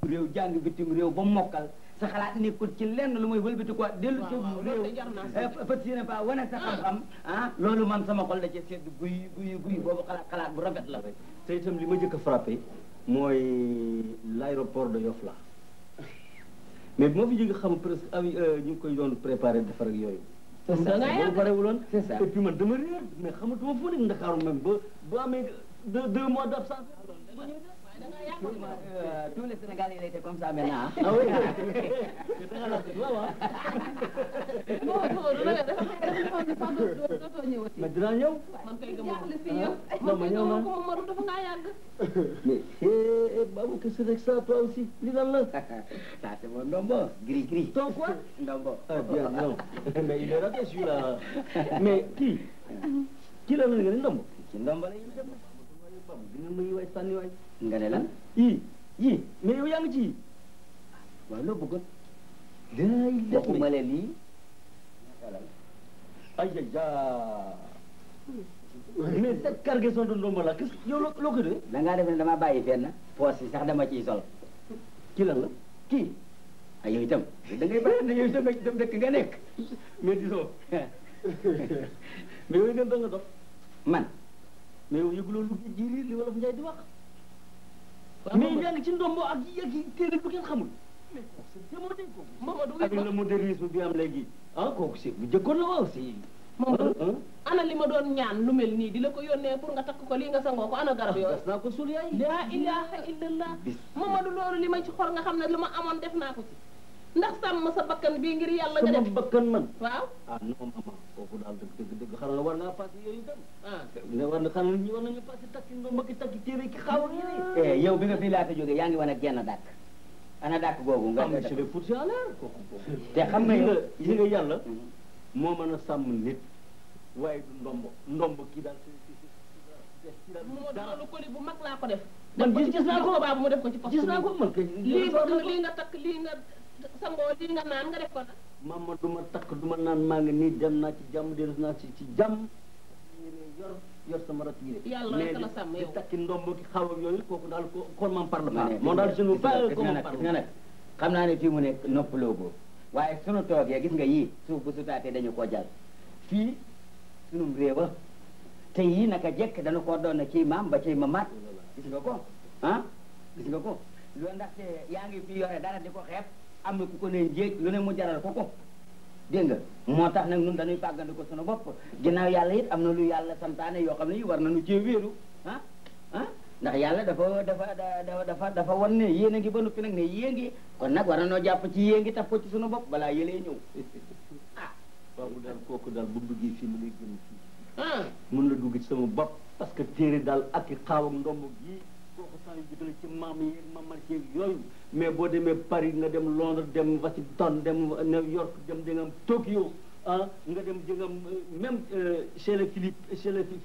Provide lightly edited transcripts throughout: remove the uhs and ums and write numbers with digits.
réew jàng bitim réew ba mokkal sa xalaat nekkul ci lenn lu muy wëlbati ko dellu ci réew fas yéene fa wane sa xam-xam ah loolu man sama xol la ci sedd guy boobu xalaat bu rafet la. te itam li ma jëkk a frappé mooy l'aéroport de Yoff la mais bu ma fi jóge xam presque ñu ngi koy doon préparé defar ak yooyu. c'est ça loolu parewuloon. c'est ça et puis man dama réer mais xamatuma fu nekk Ndakaaru même ba amee 2 mois d'absence. tous les Sénégalais il était comme ça maintenant. Ah oui. mais dinaa ñëw. man kay gëmul fi ñëw. non ma ñëw naa ko Mamadou dafa ngaa yàgg. mais Babou qu'est-ce que c'est que ça toi aussi li lan la. ça c'est mon ndombo gris. ton quoi. ndombo. ah bien non mais il est raté celui-là mais kii lan la nga ni ndombo. ci ndombo la ñu dem. dina ma yi waay sànni waay. nga ne lan. yii mais yow yaa ngi ci. waaw loo bëggoon. day def waxuma la lii. ay mais cette cargaison de ndombo la qu'est-ce que yow loo ko dee. da ngaa def ne damaa bàyyi fenn poos yi sax dama ciy sol. kii lan la. kii ah yow itam da ngay bàyyi ne yow itam dëkk nga nekk. mais disons mais yow ngeen da nga dox. man. mais yow yëguloo lu jiiri li wolof Njaay di wax. mais yaa ngi ci ndombo ak yi téere bu ngeen xamul. mais c'est démodé kooku. Mamadou ak le modernisme bi am léegi. ah kooku si bu jëkkoon la waaw si. Mamadou ana li ma doon ñaan lu mel nii di la ko yónnee pour nga takk ko lii nga sangoo ko ana garab yooyu. gas naa ko suul yaay. laa ilaha illallah. Mamadou loolu li ma ci xor nga xam ne lu ma amoon def naa ko ci. ndax sàmm sa bakkan bii ngir yàlla nga def sama bakkan man. waaw. ah non maman kooku daal dëgg xanaa war ngaa passé yooyu dem. ah ne war na xanaa ñu war nañu passé takki ndombo ki takki téere ki xaaw ak yéen. yow bi nga fi laata jógee yaa ngi wan ak genn dàkk. ana dàkk googu nga. monsieur le fonctionnaire kooku. te xam nga yow yi nga yàlla. moo mën a sàmm nit. waaye du ndombo kii daal Mamadou loolu koli bu mag laa ko def. man gis naa ko baabu mu def ko ci poste gis naa ko man kay. lii nga takk lii nga sangoo lii nga naan nga def ko nag. maman du ma takk du ma naan maa ngi nii dem naa ci jàmm dellu naa ci jàmm yor sama rat yi yàlla rek la sàmm yow di takki ndombo ki xaw ak yooyu kooku daal kon man parle pas moom daal je ne veux pas comment parle nga nag xam naa ne fii mu nekk noppaloo ko waaye sunu toogee gis nga yii suuf bu sutaatee dañu koo jàll fii sunum réewa te yii naka jekk dañu koo doon na ciy maam ba ciy mamaat gis nga ko ah gis nga ko loolu ndaxte yaa ngi fi yore dara di ko xeeb am na ku ko ne njéeg lu ne mu jaral ko dégg nga moo tax nag ñun dañuy fàggandi ko sunu bopp ginnaaw yàlla it am na lu yàlla santaane yoo xam ne yi war nañu cee wéeru ndax yàlla dafa wan ne yéen a ngi ba noppi nag ne yée ngi kon nag war na noo jàpp ci yée ngi taf ko ci sunu bopp balaa yëlee ñëw waaw daal kooku daal bu duggee fii mu lay gën fii mun la dugg ci sama bopp parce que téere daal ak xaaw ak ndomb gi kooku sax yu jëlee ci maam yi mamal ci yooyu mais boo demee Paris nga dem Londres dem Washington dem New York dem da nga am Tokyo nga dem da nga am même chez les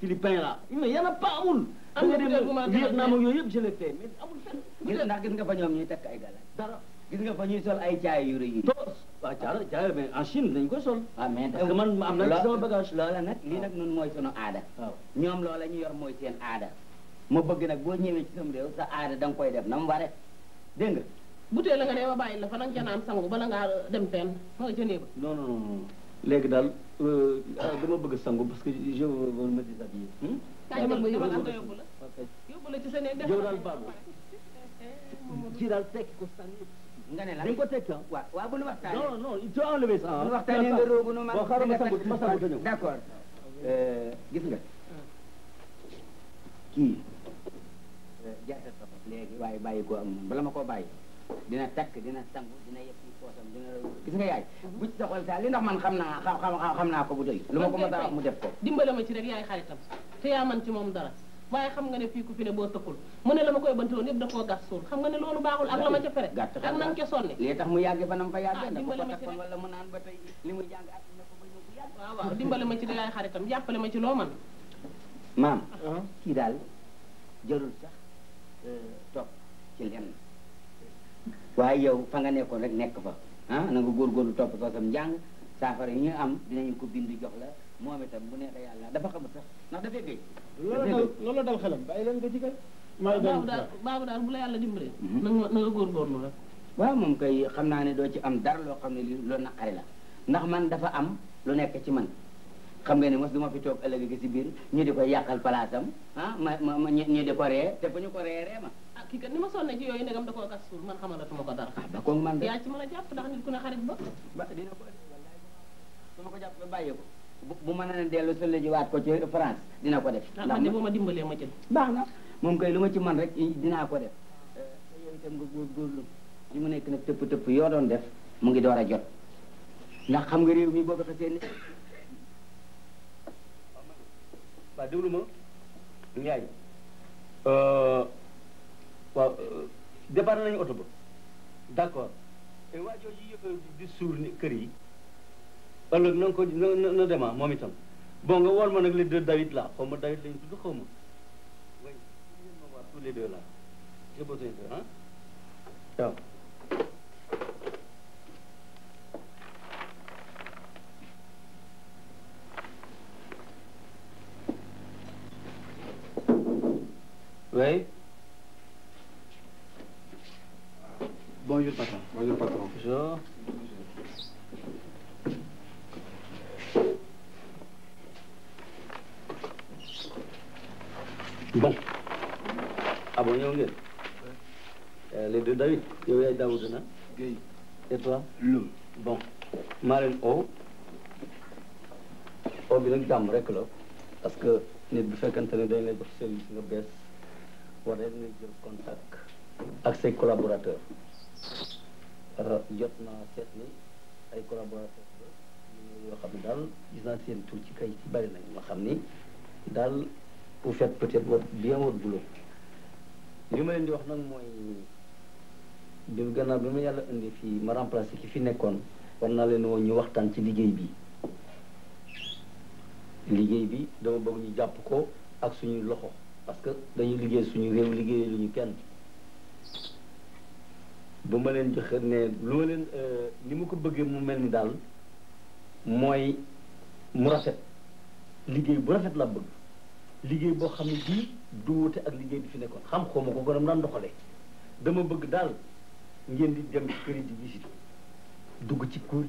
Philippins là mais y en a pas amul da nga dem Vietnam ak yooyu yëpp je l'ai fait mais amul fenn ndax gis nga fa ñoom ñuy takk ay galaaj dara gis nga fa ñuy sol ay caay yu rëy yi tos waaw caay mais en Chine dañ koy sol mais parce que man am na sama bagage loola nag lii nag nun mooy sunu aada waaw ñoom loola ñu yor mooy seen aada ma bëgg nag boo ñëwee ci sam réew sa aada da nga koy def na mu ware dégg nga butee la nga dee ma bàyyi la fa nanga ca naan sangu bala ngaa dem fenn ma nga ca néeg ba non non non léegi daal dama bëgg sangu parce que je veux me déshabiller kaay ma yóbbu la yóbbu la ci sa néeg def yow daal baabu ci daal tekki ko sànni nga ne la dañ ko tekki waaw bu nu waxtaanee non non il faut enlever ça bu nu waxtaanee nga roobu nu boo xaaral ma sangu te ñëw d'accord gis nga kii jaata sa bopp léegi waaye bàyyi ko am bala ma koo bàyyi dina takk dina sangu dina yëpp ci poosam dina gis nga yaay bu ci doxal saa li ndax man xam naa ko bu doy lu ma ko mën a wax mu def ko dimbale ma ci rek yaay xaritam te yaa man ci moom dara waaye xam nga ne fii ku fi ne boo tëkkul mu ne la ma koy bantoon yëpp da koo gas suul xam nga ne loolu baaxul ak la ma ca fere ak na nga ca sonne lii tax mu yàgg fa nam fa yàgg na ko dimbale ma ci takkoon wala mu naan ba tey li muy jàng at na ko ba ñëw bu yàgg waaw dimbale ma ci rek yaay xaritam jàppale ma ci loo man maam kii daal jarul sax topp ci lenn waaye yow fa nga nekkoon rek nekk fa na nga góorgóorlu topp soo sam njàng saafara yi ñu am dinañu ko bind jox la moom itam bu neexee yàlla dafa xamul sax ndax dafay géej loolu dal xelam bàyyi leen ko ci kay baabu daal bu la yàlla dimbalee na nga góorgóorlu rek waaw moom kay xam naa ne doo ci am dara loo xam ne li loo naqari la ndax man dafa am lu nekk ci man xam nga ne mos du ma fi toog ëllëg gi si biir ñu di ko yàqal palaasam ñu di ko ree te bu ñu ko ree ma kii kat ni ma sonne ci yooyu ndegam da koo gas suul man xamalatuma ko dara ba ko man de yaa ci mën a jàpp ndax nit ku ne xarit ba dina ko wallaay su ma ko jàpp ba bàyyi ko bu mën a dellu sëlle ji waat ko ci France dina ko def ndax man de bu ma dimbalee ma jël baax na moom kay lu ma ci man rek dinaa ko def te yow itam nga góorgóorlu li mu nekk nag tëpp yoo doon def mu ngi door a jot ndax xam nga réew mi boo ko xasee ni waaw déglu ma Ndiaye waaw départ nañu oto ba d'accord et waa jooju yëpp di suur ni kër yi ëllëg na nga ko na dema moom itam bon nga wool ma nag les deux David là xaw ma David lañu tudd xaw ma oui ma voir tous les deux là j'ai besoin de ah waaw oui. Bonjour patron. Bonjour patron. Bonjour. Bon. Ah bon, ñëw ngeen. Les deux David. yow yaay Daoud na. Guèye. Et toi? Loum. Bon. maa leen oo bi nag jàmm rek la parce que nit bu fekkante ne dañ lay jox service nga bees war rek nga jël contact ak say collaborateurs jot naa seet ni ay collaborateurs yoo xam ne daal gis naa seen tur ci kay ci bari nañ ma xam ni daal vous faites peut-être bien votre boulot li ma leen di wax nag mooy bi gannaaw bi ma yàlla indi fii ma remplacé ki fi nekkoon war naa leen woon ñu waxtaan ci liggéey bi dama bëgg ñu jàpp ko ak suñuy loxo parce que dañuy liggéey suñu réew liggéey lu ñu kenn bu ma leen joxe ne lu ma leen ni ma ko bëggee mu mel ni daal mooy mu rafet liggéey bu rafet la bëgg liggéey boo xam ne bii du wute ak liggéey bi fi nekkoon xam xaw ma ko gën a daan doxalee dama bëgg daal ngeen di dem ci kër yi di visite dugg ci kër yi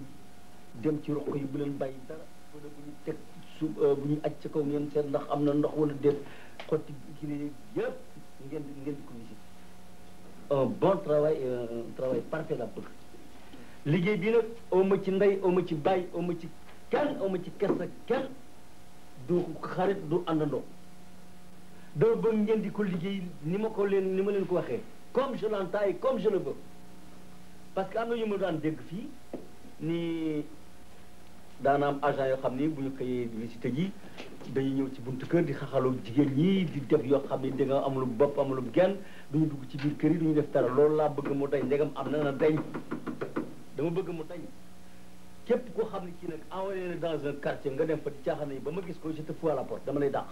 dem ci roq yi bu leen bàyyi dara wala bu ñu teg su bu ñu aj ca kaw ngeen seet ndax am na ndox wala déet xotti kii yëpp ngeen di ko visite un bon travail un travail parfait la bëgg liggéey bi nag awma ci ndey awma ci bàyyi awma ci kenn awma ci kersa kenn du xarit du àndandoo dama bëgg ngeen di ko liggéey ni ma leen ko waxee comme je l'entends et comme je le veux parce que am na ñu ma daan dégg fii ni daana am agent yoo xam ni bu ñu xëyee visite ji dañuy ñëw ci buntu kër di xaxaloo jigéen ñi di def yoo xam ni da nga amul bopp amul genn duñu dugg ci biir kër yi duñu def dara loolu laa bëgg mu dañ ndegam am na dañ dama bëgg mu dañ képp koo xam ne kii nag envoyé na dans un quartier nga dem fa di caaxaan yi ba ma gis ko je te fous à la porte dama lay dàq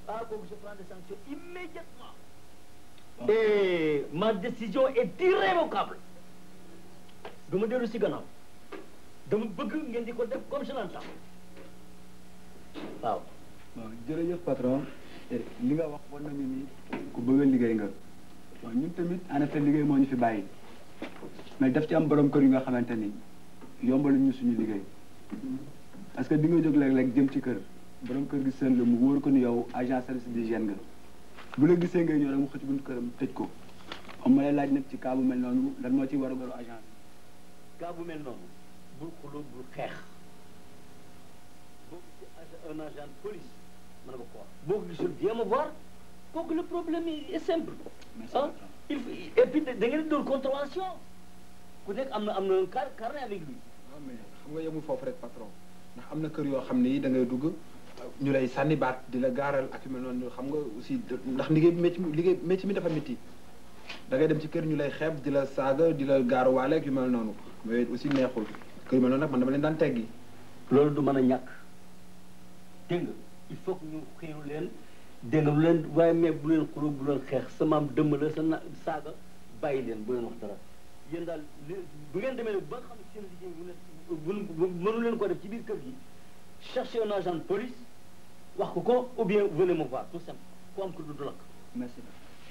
ah kooku je prends des sanctions immédiatement et ma décision est irrévocable du ma dellu si gannaaw dama bëgg ngeen di ko def comme je l'entends waaw. waaw jërëjëf patron li nga wax war nañu ni ku bëgg a liggéey nga waaw ñun tamit en effet liggéey moo ñu fi bàyyi mais daf ci am borom kër yu nga xamante ni yombaluñ ñu suñu liggéey parce que di nga jóg léeg-léeg jëm ci kër borom kër gi seen la mu wóor ko ni yow agent service d'hygiène nga bu la gisee ngay ñëw rek mu xëcc buntu këram tëj ko am ma lay laaj nag ci cas bu mel noonu lan moo ci war a garu agent bi. cas bu mel noonu bul xuloo bul xeex boo gisee un agent de police mën na ko wax boo ko gisul viens me voir kooku le problème est simple. ah il faut et puis da ngeen di doon contravention ku nekk am na un carnet avec lui. waaw mais xam nga yemul foofu rek patron ndax am na kër yoo xam ne da ngay dugg ñu lay sànni baat di la gaaral ak yu mel noonu xam nga aussi ndax liggéey mi dafa métti da ngay dem ci kër ñu lay xeeb di la saaga di la gaaruwaale ak yu mel noonu mais aussi neexul kër yu mel noonu nag man dama leen daan teggi. loolu du mën a ñàkk dégg nga il faut que ñu xiiru leen dégg nga lu leen waaye mais bu leen xuloo bu leen xeex sa maam dëmm la sa saaga bàyyi leen bu leen wax dara yéen daal bu ngeen demee ba xam seen liggéey mënu leen ko def ci biir kër gi cherchez un agent de police wax ko ou bien venez me voir tout simple ku am ko du lakk. merci.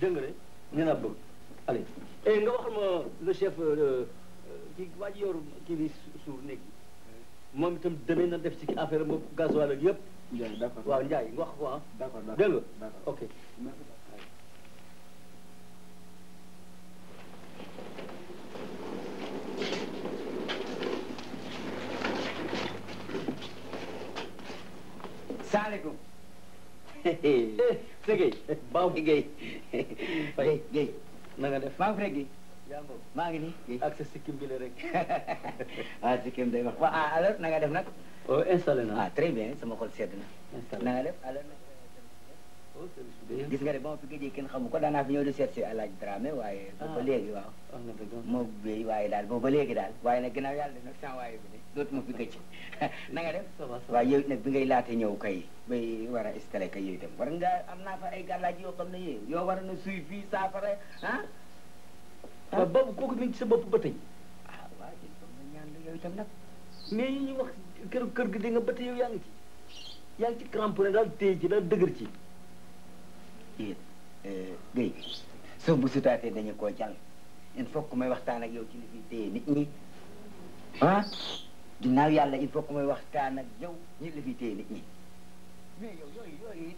dégg nga de nee naa bëgg allez et nga waxal ma le chef kii waa ji yor kii bi suur nekk moom itam demee na def ci affaire boobu gasoil ak yëpp. Ndiaye d'accord waaw Ndiaye nga wax ko ah. d'accord dégg nga d'accord ok. salaamaaleykum. c'est Guèye. Baaw bi Guèye. Guèye Guèye. na nga def maa ngi fi rek Guèye. yaa ngi maa ngi nii Guèye. ak sa sikkim bi la rek. ah sikkim day wax waaw alors na nga def nag. oh installé na. ah très bien sama xol sedd na. installé na nga def alors. oh service bi gis nga de ba ma fi gëjee kenn xamu ko daanaa fi ñëw di seet si El Hadj Dramé waaye. ba léegi waaw. wax nga dëgg. moo béy waaye daal boobu ba léegi daal waaye nag ginnaaw yàlla def nag sans waaye bi de dootuma fi gëj. na nga def. ça va ça va waaye yow nag bi ngay laate ñëw kay bay war a installé kay yow itam war nga am naa fa ay gàllaaj yoo xam ne yow war na suy fii saafara ah. waaw boobu kooku mi ngi ci sa bopp ba tey. ah waaw jël ko nga ñaan la yow itam nag. mais yi ñuy wax kër gi di nga ba tey yow yaa ngi ci. yaa ngi ci cramponné daal téye ci daal dëgër ci. yéen Guèye suuf bu sutaatee dañu koo jàll il faut que may waxtaan ak yow ci li fi téye nit ñi ah ginnaaw yàlla il faut que may waxtaan ak yow ñi li fi téye nit ñi mais yow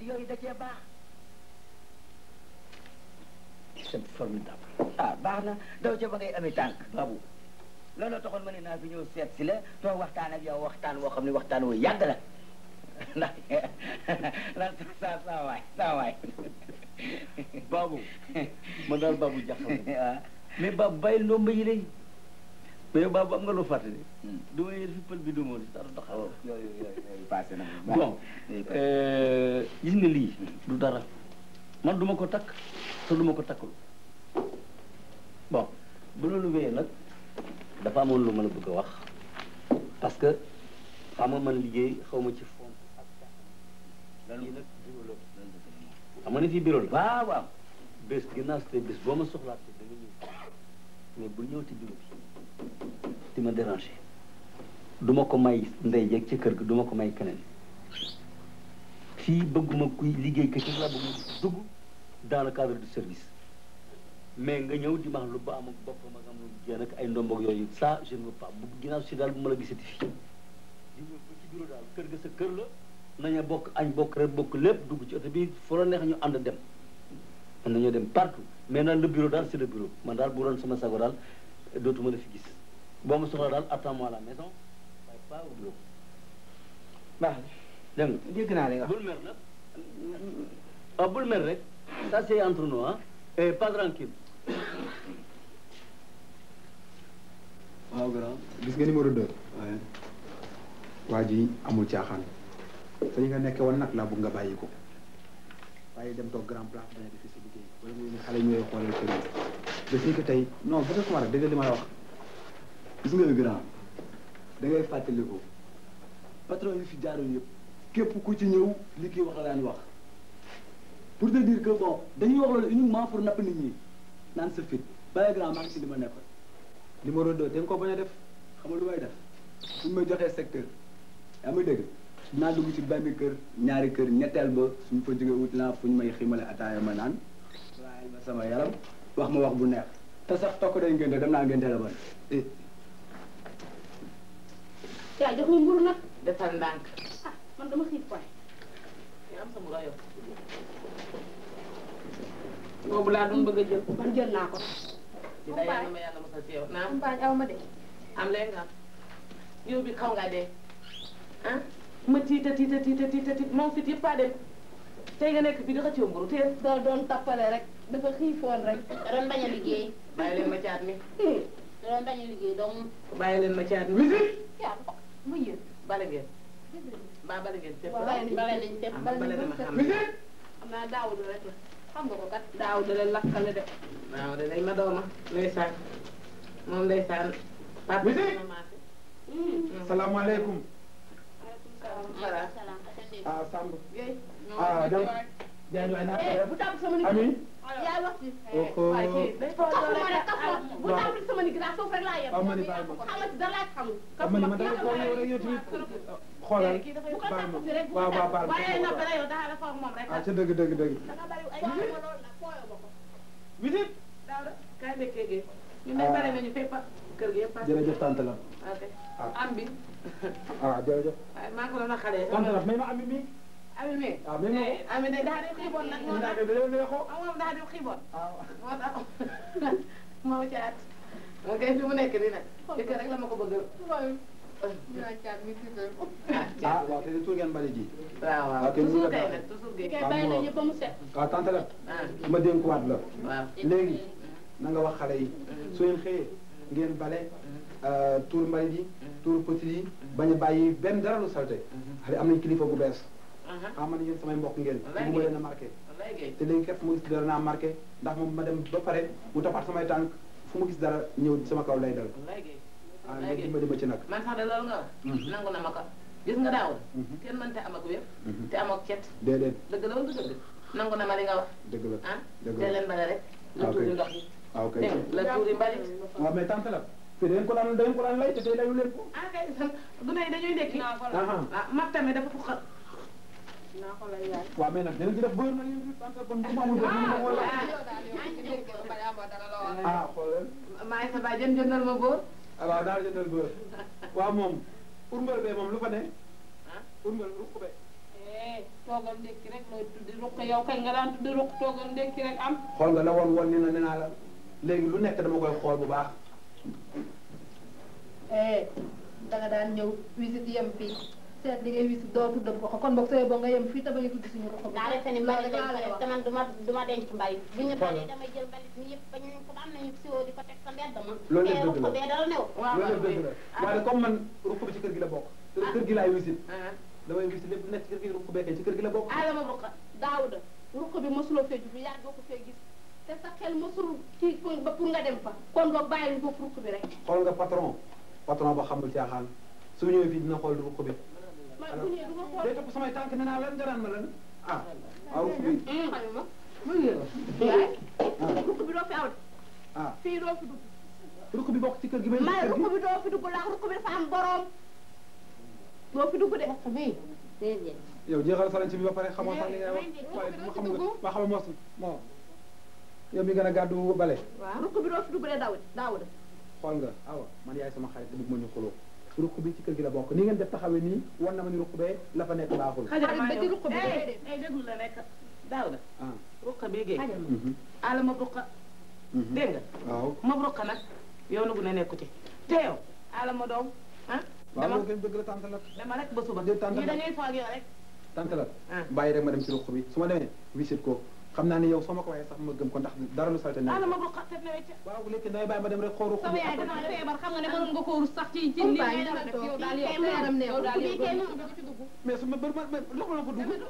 yooyu da cee baax. c'est formidable. ah baax na daw ca ba ngay amee tànk baabu looloo taxoon ma ne naa fi ñëw seet si la toog waxtaan ak yow waxtaan woo xam ne waxtaan wu yàgg la ndax lan saa waay Babou man daal Babou jaxal waaw mais Babou bàyyil ndomba yi léegi mais Babou am nga loo fàtte de. du ma yéen fi pël bi du ma dara doxal. yooyu passé na bon gis nga lii du dara man duma ko takk te duma ko takkul bon bu loolu wéyee nag dafa amoon lu ma la bëgg a wax parce que xam nga man liggéey xaw ma ci fond ak lan yi nag bureau la xam nga ne fii bureau la waaw waaw bés ginnaaw si bés boo ma soxlaatee da nga ñëw mais bul ñëw ci bureau bi di ma déranger du ma ko may ndey jeeg ci kër gi du ma ko may keneen fii bëgguma kuy liggéey ka ci laa bëgg mu dugg dans le cadre du service mais nga ñëw di ma lu ba am ak boppam ak am lu génn ak ay ndombog yooyu ça je ne veux pas bu ginnaaw si daal bu ma la gisati fii di ñëw ba ci bureau daal kër ga sa kër la nañu bokk añ bokk rek bokk lépp dugg ci oto bi fu la neex ñu ànd dem mën nañoo dem partout mais nag le bureau daal c'est le bureau man daal bu doon sama sago daal dootuma la fi gis boo ma soxla daal attends-moi à la maison waaye pas au bureau baax na dégg nga dégg naa li nga wax bul mer nag ah bul mer rek ça c'est entre nous ah et pas tranquille waaw grand gis nga numéro 2 waa ji amul caaxaan fa nga nekkee woon nag laa bëgg nga bàyyi ko waaye dem toog grand place bañ a defi sa liggéey wala muy ne xale yi ñooy xoolal kër yi bés ni que tey non ba sama rek dëgg li ma la wax gis nga grand da ngay fàttaliku patron yi fi jaaroon yëpp képp ku ci ñëw li kii wax la daan wax pour te dire que bon dañuy wax loolu uniquement pour napp nit ñi naan sa fit bàyyi grand maa ngi si li ma nekkoon numéro 2 da nga ko bañ a def xam nga lu may def suñu ma joxee secteur yaa may dégg dinaa dugg ci benn kër ñaari kër ñetteel ba suñu fa jógee wut naa fu ñu may ximale ataaya ma naan waaye ma sama yaram wax ma wax bu neex te sax tokk day ngénte dem naa ngénte la ban yaa jox ma mburu nag defal ndànk ah man dama xiif waay yaa am sa mburu yow boobu laa doon bëgg a jël man jël naa ko di da yàlla ma yàlla mosal ci yow naam am baañ aw ma de am léegi nga am yow bi xaw ngaa dee ah ma tiita moom fit yëpp a dem tey nga nekk fii di xëccoo mburu teel doo doon tappale rek dafa xiifoon rek da doon bañ a liggéey. bàyyi leen ma caat mi da doon bañ a liggéey donc. bàyyi leen ma caat mi yaa mu yéen bale ngeen mbaa bale ngeen fépp bale nañ fépp. bale na ma xam xam naa daawudu rek la xam nga ko kat daawudu la lakkale de waaw de day ma dooma ndeysaan moom ndeysaan papa ma maase salaamaaleykum voilà ah Samb yooyu ah dem jaay waay naa bu tàmm sama nit ami yaa wax ci oh waaye kii day kafuma rek kafuma bu tàmm sama nit laa suuf rek laa yem waaw ma ni baal ma xamati da laaj xamul ma ni ma dama ko yow rek yow tamit xoolal bu ko baal ma tax rek waaw waaw baal ma waaye nag yow daa la fa moom rek ah ca dëgg dëgg dëgg da nga bari ay loolu la fooyo ba ko visite. daaw da kaay bekkee gi ñun de pare nañu fépp kër gi yëpp. jërëjëf tante la. ok am bi. jërëjëf. waaye maa ngi ko doon xale. tante la may ma ami mi. ami mi. waaw may ma ko. ami de daa di xiiboon nag moo tax. moom daa di xiiboon. moo tax moo caat. ok fi mu nekk nii nag. jëkkër rek la ma ko bëgg. waaw te tuur ngeen bale ji. waaw toujours kay nag toujours kay. bàyyi nañu ba mu set. waaw tante la. ma dénkuwaat la. waaw léegi na nga wax xale yi. su ngeen xëyee ngeen bale. tuur mbalit yi. tuur petit yi. bañ a bàyyi benn dara lu salte. xale am nañ kilifa bu bees. man yéen samay mbokk ngeen. bu ma leen a marqué. te léegi képp mu gis dara naa marqué ndax moom ma dem ba pare mu toppaat samay tànk fu mu gis dara ñëw sama kaw lay dal. léegi dimbali ma ci nag. man sax de loolu nga wax. nangu na ma ko gis nga daaw kenn mënta am ak wér. te am ak cet. déedéet dëgg la wala dëgg nangu na ma li nga wax. dëgg la dëgg te leen bale rek. la tuuri ndox yi. waaw kay dégg la tuuri mbalit. waaw mais tante la. fii da ngeen ko daan lay te tey layu leen ko. kay gune yi dañuy ndekki. mag tamit dafa fuqal. waaw mais nag dinañ ci def góor na yéen tante kon bu ma amul wala. xoolal. maa ngi sa baay jëndal ma góor. waaw daal jëndal góor. waaw moom pour mbër bee moom lu fa ne. pour mbër ruq be. toogal ndekki rek looy tuddi ruq yow kay nga daan tuddi ruq toogal ndekki rek am. xool nga la woon ni na nee naa la léegi lu nekk dama koy xool bu baax. danga daan ñëw visite yem fii seet li ngay visite doo tudd ko kon boog sooy boo nga yem fii te bañ a tudd suñu ruq bi. daa defe ni mbalit dañ ko def te man duma denc mbalit bu ñu balee damay jël mbalit mi yëpp bañ nañ ko ba am nañu siwo di ko teg sa mbedd ma. loolu lépp dëgg la bee dara new. loolu lépp dëgg la waaye comme man ruq bi ci kër gi la bokk. te kër gi laay visite. damay visite lépp nekk ci kër gi ruq bekkee ci kër gi la bokk. Adama ruq Daawuda ruq bi mosuloo fee jub yaa doo ko fee gis te sa xel mosul ci ba pour nga dem fa kon boog bàyyi foofu ruq bi rek. xool nga patron ba xamul caaxaan su ñëwee fii dina xool ruq bi. bu ñëwee du ma xool day topp samay tànk nee naa lan nga naan ma lan waaw ruq bi. xalima mu ngi yaay ruq bi doo fi aw de. fii doo fi dugg. ruq bi bokk ci kër gi may. ma ruq bi doo fi dugg ndax ruq bi dafa am borom. doo fi dugg de. yow jeexal salañ ci bi ba pare xamoo sax li ngay wax waaye ma xam nga ma xam mos bon yow mi gën a gàddu bale. waaw ruq bi doo fi dugg de Daawuda. xool nga awa man yaay sama xarit te bëgg ma ñu xuloo ruq bi ci kër gi la bokk ni ngeen def taxawee nii wan na ma ni ruq bee la fa nekk baaxul. xajal maa ngi ruq bi déglu la nekk Daawuda. ruq bi géej. ala ma ruq. dégg nga. waaw ma ruq nag yow nagu ne nekku ci te yow ala ma doom waaw loolu gën dëgg la tante la. dama rek ba suba. ñii dañuy foog yow rek. tante la. bàyyi rek ma dem ci ruq bi su ma demee visite ko xam naa ne yow soo ma ko waxee sax ma gëm ko ndax dara lu salte ne. ala ma ruq te ne wecc. waaw léegi damay bàyyi ma dem rek xool ruq bi. sama yaay dana feebar xam nga ne mënoon nga ko rus sax ci lii ngay def rek yow daal yow yaram ne yow daal yow ci dugg. mais su ma bër ma loxo la ko dugg. dafa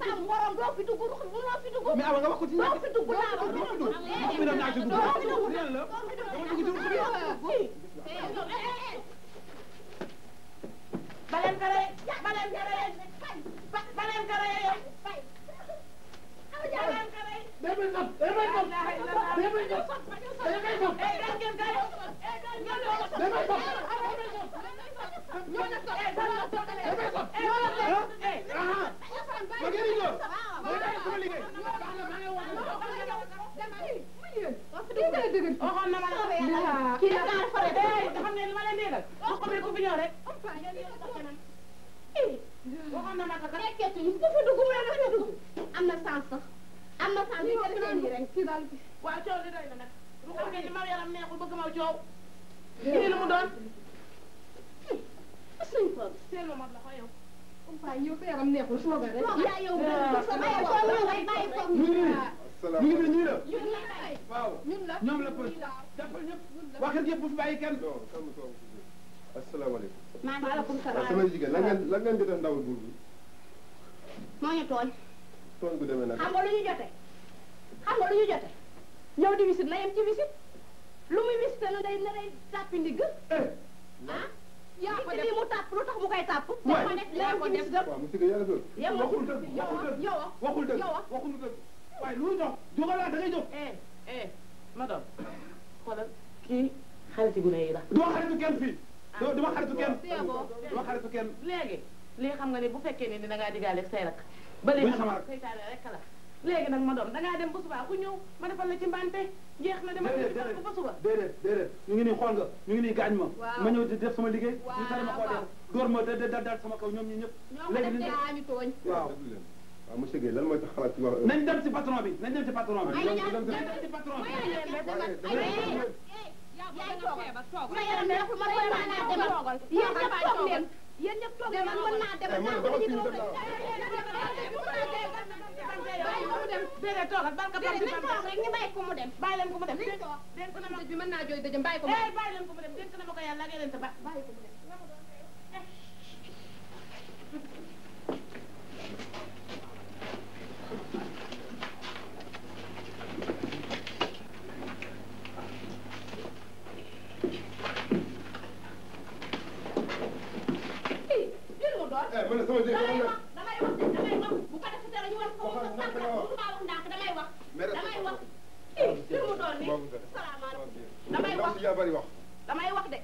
am borom doo fi dugg ruq doo fi dugg. mais awa nga wax ko ci doo fi dugg laa wax doo fi dugg ruq bi dem naa ci dugg. doo fi dugg rien la dama dugg ci ruq bi. baleen kare baleen kare baleen kare yow baleen kare waxoon na ma la kii la daal fare xam ne li ma leen déggal wax ko ku fi ñëw rek waxoon na ma ko kat nekkeetuñu dafa dugg mu ne dafa dugg am na sens sax am na sens yi nga defee nii rek kii daal waaw coow li doy na nag lu ko ngeen ni ma yaram neexul bëgg ma coow kii lu mu doon suñ ko seen ma mot la ko yow waaw yow sa yaram neexul sooga rek yaa yow sama ngay bàyyi ko ñu ngi fi ñii la waaw ñun la ñoom la pël jàppal ñëpp waa kër yëpp bu fi bàyyi kenn. asalaamaaleykum. maaleykum waaw salaam samay jigéen lan ngeen jotee ndawal buur bi. moo ñu tooñ tooñ bu demee nag. xam nga lu ñu jote ñëw di visite na yem ci visite lu muy visite na day tàppi ndigg yaa ko def mu tàpp lu tax mu koy tàpp yaa ko def waaw monsieur Guèye yàlla doon. waxul dëgg waxul dëgg waxul dëgg waaye lu jox jógal da ngay jóg. ma doon xoolal kii xariti gune yi la. duma xaritu kenn fii. duma xaritu kenn. duma xaritu kenn. léegi lii xam nga ni bu fekkee ni da ngaa diggaale say rak. ba léegi xam nga seytaane rek la léegi nag ma doom dangaa dem ba suba ku ñëw ma defal la ci mbante jeex na dama ko ba suba déedéet ñu ngi nii xool nga ñu ngi nii gaañ ma ma ñëw di def sama liggéey ñu tane ma koo def door ma dal sama kaw ñoom ñi ñëpp léegi ni ami tooñ waaw waaw monsieur Guèye lan mooy tax xalaat ci wax nañ dem ci patron bi nañ dem ci patron bi ci patron bi yéen ñëpp toog leen mën naa dem déedéet toogal barka rek ñu bàyyi ko mu dem bàyyi leen ko mu dem dénk na ma bi mën naa jooy dëjëm bàyyi ko mu dem bàyyi leen ko mu dem dénk na ma ko yàlla ak yeneen ta bàyyi ko mu dem man sama jëkkër damay wax bu ko defee dara ñu war ko wax damay wax fi mu doon ni salaamaaleykum damay wax de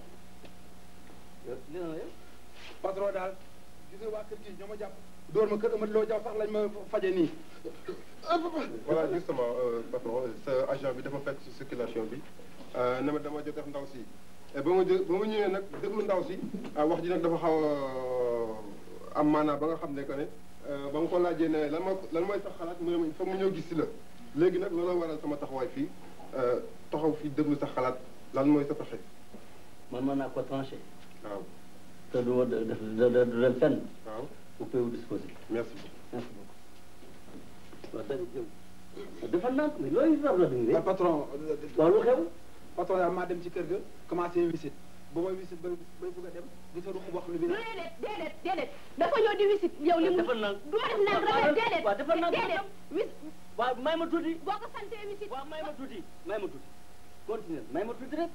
patron daal gis nga waa kër gi ñoo ma jàpp door ma kër Amadou Lo Diaw sax lañ ma faje nii voilà justement patron sa agent bi dafa fekk ci circulation bi ne ma dama jot ndaw si ba ma ñëwee nag déglu ndaw si wax ji nag dafa xaw a am maanaam ba nga xam ne que ne ba nga ko laajee ne lan mooy sax xalaat mu ne ma il faut mu ñëw gis si la léegi nag looloo waral sama taxawaay fii taxaw fii déglu sa xalaat lan mooy sa pexe. man mën naa ko tranché. waaw. te du dem fenn. waaw. vous pouvez vous disposer. merci beaucoup. merci beaucoup. waaw dëgg jëm. dafa naan mais loolu la ñu waaw patron. waaw lu xew. patron daal maa dem ci kër ga commencé visite ba may visite bay bëgg a dem gis nga ruq boo xam ne bii. déedéet dafa ñëw di visite yow li mu dafa naan du ma def naan rafet déedéet waaw dafa naan déedéet waaw may ma tuuti. boo ko santee visite waaw may ma tuuti continuer may ma tuuti rek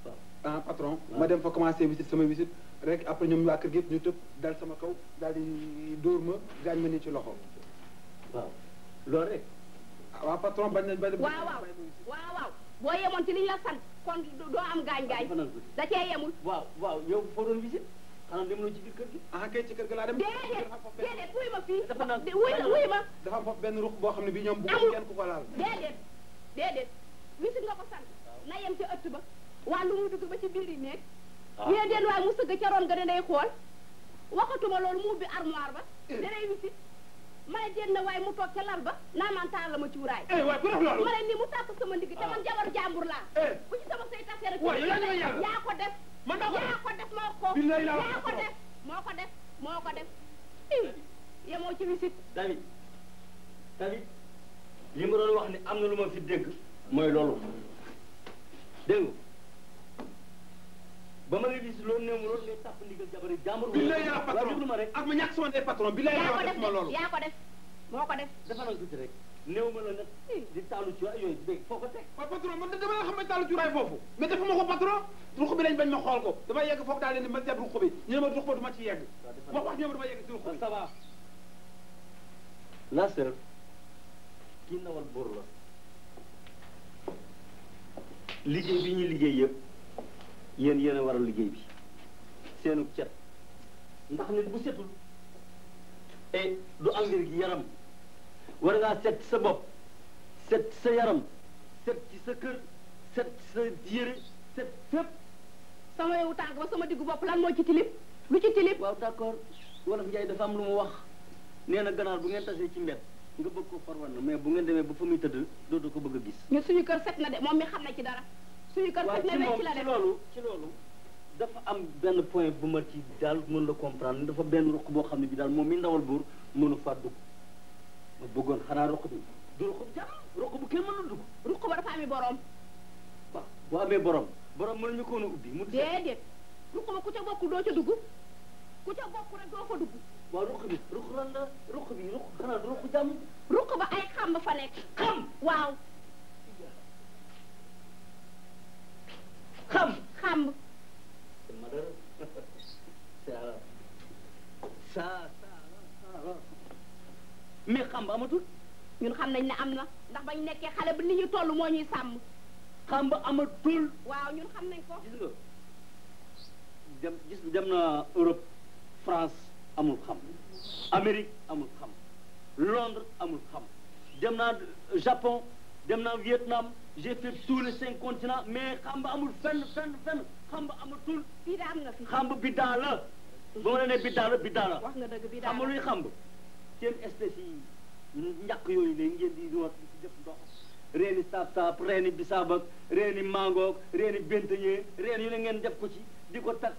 waaw. ah patron ma dem fa commencé visite sama visite rek après ñoom waa kër gi yëpp ñu tëb dal sama kaw daal di dóor ma gaañ ma nii ci loxo. waaw loolu rek. waaw patron bañ nañ ba. waaw boo yemoon ci li ñu la sant kon doo am gaañ-gaañ da cee yemul. waaw yow foo doon visite xanaa dem ci biir kër gi. ah kay ci kër ga laa dem. déedéet wuy ma fii. dafa naan wuy ma. dafa am foofu benn ruq boo xam ne bii ñoom bëgguñ kenn ku ko laal. déedéet visite nga ko sant na yem ci ëtt ba wàllu mu dugg ba ci biir yi nekk. ñee den waaye mu sëgg ca roon nga ne day xool waxatuma loolu mu ubbi armoire ba danay visite ma ne den na waaye mu toog ca lal ba naa man taal la ma cuuraay. waaye ku def loolu. ma ne ni mu tàkk sama ndigg te man jabaru jàmbur laa. bu ci sama say tasee rek. yaa ko def. yaa ko def moo ko def yemoo ci visite. David li ma doon wax ni am na lu ma fi dégg mooy loolu dégg ba ma ngi gis loolu néew ma loolu ngay tàpp ndigal jabari jàmbur. bi lay yaa patron ma rek ak ma ñàkk sama ndey patron bi lay yaa def ma loolu. yaa ko def moo ko def. dafa nag tuuti rek néew ma la nag di taalu ci waay yooyu dégg foo ko teg. waaw patron man dama la xam ne taalu cuuraay foofu mais dafa ma ko patron ruq bi lañ bañ ma xool ko dama yegg foofu daal leen di ma seet ruq bi ñu ne ma ruq ba du ma ci yegg wax ñu ne ma dama yegg ci ruq bi. ça va la sœur kii ndawal buur la liggéey bi ñuy liggéey yëpp yéen a waral liggéey bi seenu cet ndax nit bu setul et du am wér gi yaram war ngaa set ci sa bopp set ci sa yaram set ci sa kër set ci sa yére set fépp. sama yow tànk ba sama diggu bopp lan moo ci tilib lu ci tilib. waaw d'accord wolof Njaay dafa am lu mu wax nee na ganaar bu ngeen tasee ci mbedd nga bëgg ko farwan na mais bu ngeen demee ba fa muy tëdd dootu ko bëgg a gis. ñun suñu kër set na de moom mi xam na ci dara. suñu kër set na mais ci la def ci loolu dafa am benn point bu ma ci daal mën la comprendre dafa benn ruq boo xam ne bi daal moom mi ndawal buur mënu faa dugg ma bëggoon xanaa ruq bi du ruq bu jàmm ruq bu kenn mënul dugg. ruq ba dafa amee borom. waaw boo amee borom mënuñu ko woon a ubbi. mu déedéet ruq ba ku ca bokk doo ca dugg ku ca bokk rek doo fa dugg. waaw ruq bi ruq lan la ruq bi ruq xanaa du ruq jàmm. ruq ba ay xam fa nekk. xam waaw. xam. mais xam ba amatul. ñun xam nañ ne am na ndax bañ nekkee xale ba ni ñu toll moo ñuy sàmm. xam ba amatul. waaw ñun xam nañ ko. gis nga dem na Europe France amul xam Amérique amul xam Londres amul xam dem naa Japon dem naa Vietnam j'ai fait tous les 5 continents mais xamba amul fenn xamba amatul. fii da am na fi. xamba biddaa la. ba ma la nee biddaa la biddaa la. wax nga dëgg biddaa la xam nga luy xamba. seen espèce yi njàq yooyu léegi ngeen di wax di def ndox. reeni saab reeni bisaab ak reeni mangoog reeni benteñee reen yu ne ngeen def ko ci di ko takk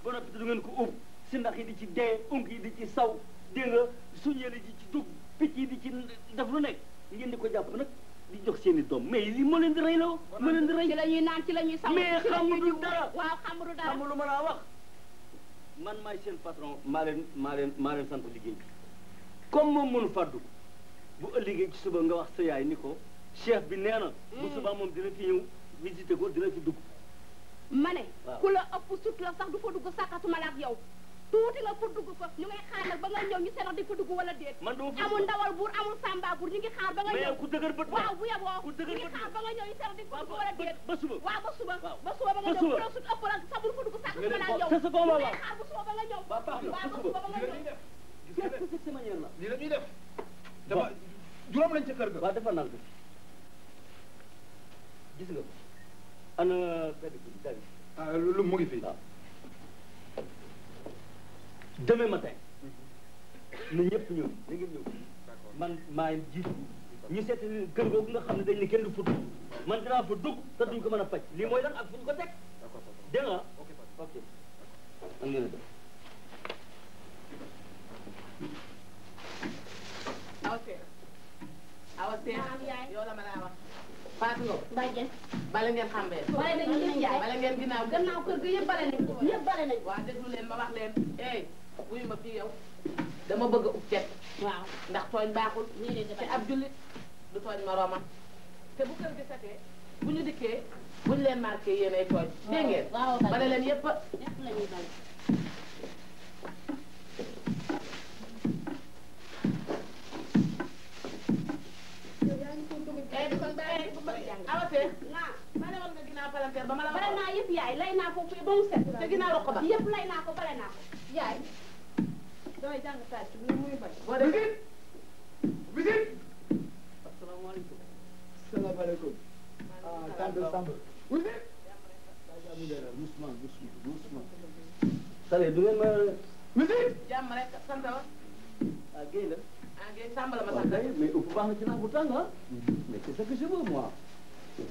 ba noppi du ngeen ko ub si ndax yi di ci dee unk yi di ci saw dégg nga suñeeli di ci dugg picc yi di ci def lu nekk ngeen di ko jàpp nag di jox seen i doom mais li moo leen di rey la moo leen di rey ci la ñuy naan ci la ñuy saw mais xamudu dara waaw xamudu dara xamu lu ma laa wax man maay seen patron maa leen sant liggéey bi comme moom mënu fàddu bu ëllëgee ci suba nga wax sa yaay ni ko chef bi nee na bu subaa moom dina fi ñëw visiter ko dina fi dugg ma ne ku la ëpp sut la sax du fa dugg sàkkatuma la ak yow tuuti nga pour dugg ko ñu ngay xaar nag ba nga ñëw ñu seetax di fa dugg wala déet man dama amul ndawal buur amul samba buur ñu ngi xaar ba nga ñëw ku dëgër bët waaw bu yeboo ku ñu dëgër ngi bët xaar ba nga ñëw ñu seetax di fa dugg wala déet ba suba waaw ba suba waaw ba suba ba nga ba ñëw suba ku la sut ëpp la sax bul fa dugg sàkkatuma la ak yow c'est ce qu'on va ñu voir ngay xaar ba suba ba nga ñëw waaw baax na waaw ba suba ba nga ñëw qu'est-ce que c'est que cette manière là lii la ñuy def dama juróom lañ ca kër ga waaw dafa naan gis nga ana lu mu ngi fii waaw demain matin na ñëpp ñëw da ngeen ñëw man maa ngi jiitu ñu seet kër googu nga xam ne dañ ne kenn du fa dugg man dinaa fa dugg te duñ ko mën a faj lii mooy lan ak fu ñu ko teg dégg nga ok am ngeen a def awa seex yow la ma laa wax Fatou Ngom bàjjen bale ngeen xambee bale nañ yëpp njaay bale ngeen ginnaaw gannaaw kër gi yëpp bale nañ yëpp bale nañ waaw déglu leen ma wax leen ey wuyu ma fii yow dama bëgg a ub cet waaw ndax tooñ baaxul nii de te ab jullit du tooñ moroomam te bu kër gi setee bu ñu dikkee buñu leen marqué yéenay tooñ dégg ngeen waaw bale leen yëpp yëpp la ñuy bale awa seex bale woon nga ginnaaw palanteer ba ma la bale naa yëpp yaay lay naa foofu ba mu set te ginnaaw roq ba yëpp lay naa ko bale naa ko yaay damay jàng tàcc bi muy bañ boo defee visite asalaamaaleykum salaamaaleykum tante Samb visite doucement sale du ngeen ma visite jàmm rek sant wa ah Guèye la ah Guèye Samb la ma waaw sant Guèye mais ëpp baax na ci naan bu tàng ah mais c'est ce que je veux moi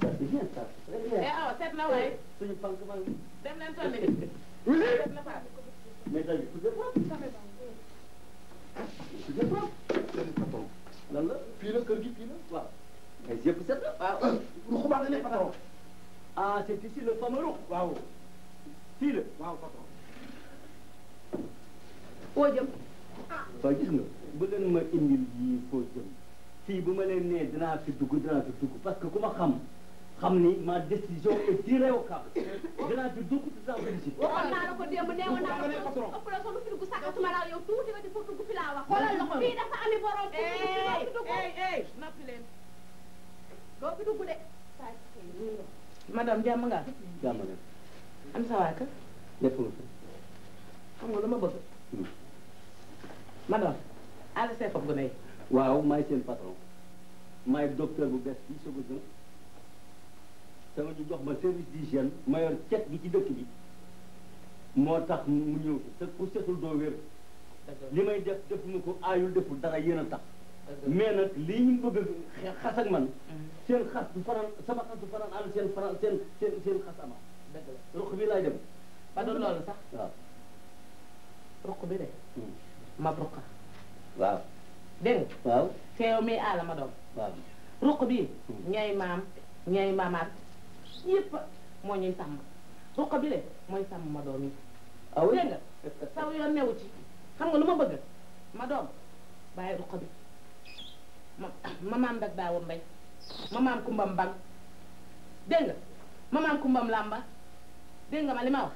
ça c'est bien ça très bien awa seet na waaye suñu pank man dem leen tolli visite seet na Fatou mais tamit tout est propre tout est propre lan la fii la kër gi fii la waaw mais yëpp set na waaw ruxu baa nga ne patron ah c'est ici le fameux ruq waaw fii la waaw patron foo jëm waaw gis nga bu leen ma indil yi foo jëm fii bu ma leen nee dinaa fi dugg parce que ku ma xam ni ma décision est irrévocable dinaa fi dugg te dinaa félicité waxoon naa la ko démb neewoon naa la ko ëpp la ko lu fi dugg sàkkatuma la yow tuuti nga di fa dugg fi laa wax xoolal la ko fii dafa ami borom fi dugg noppi leen doo fi dugg de madame jàmm nga jàmm leen am sa waa kër lépp nga xam nga lu ma bëgg madame àll see foofu gune yi waaw maay seen patron maay docteur bu bees fii soog a ñëw sama ñu jox ma service d'hygiène ma yor cet gi ci dëkk bi moo tax mu ñëw te ku setul doo wér li may def defuma ko aayul deful dara yéen a tax mais nag lii ñu bëgg a xas ak man seen xas du faral sama xas du faral ànd seen faral seen xas ama dëgg la ruq bi laay dem ba doon loolu sax waaw ruq bi de ma ruqa waaw dégg nga waaw te yow mii aala ma doom waaw ruq bii ñay maam ñay maamaat yëpp moo ñuy sàmm ruq bi de mooy sàmm ma doom yi ah oui dégg nga saw yoon newu ci xam nga lu ma bëgg ma doom bàyyi ruq bi ma maam dag daawu mbay ma maam kumbam bang dégg nga ma maam kumbam làmba dégg nga ma li ma wax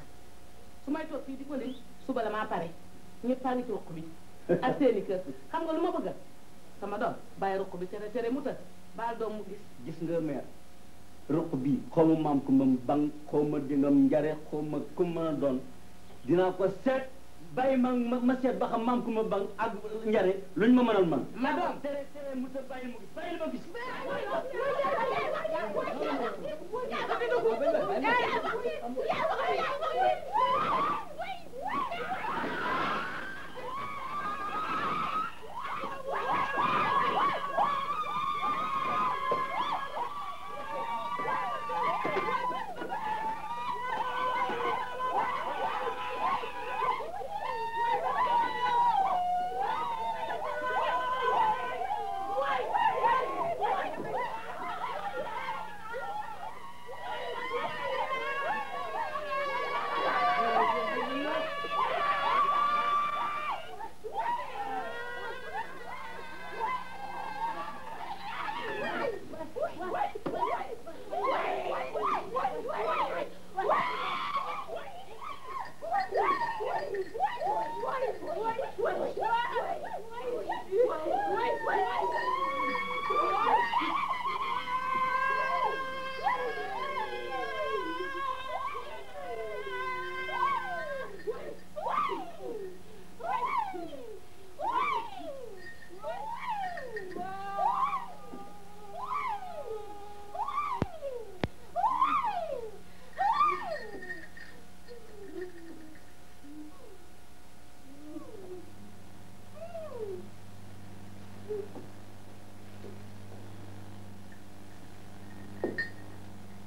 su may toog fii di ko lim suba la maa pare ñëpp a ngi ci ruq bi ak seeni kër xam nga lu ma bëgg sama doom bàyyi ruq bi tere mu të baal doom mu gis nga mère ruq bii xaw ma maam ku ma bang xaw ma dingam njare xaw ma ku ma doon dinaa ko seet bàyyi ma seet ba xam maam ku ma bang ak njare luñ ma mënal man. ma doom tere Moussa bàyyi ma gis bàyyi ma gis.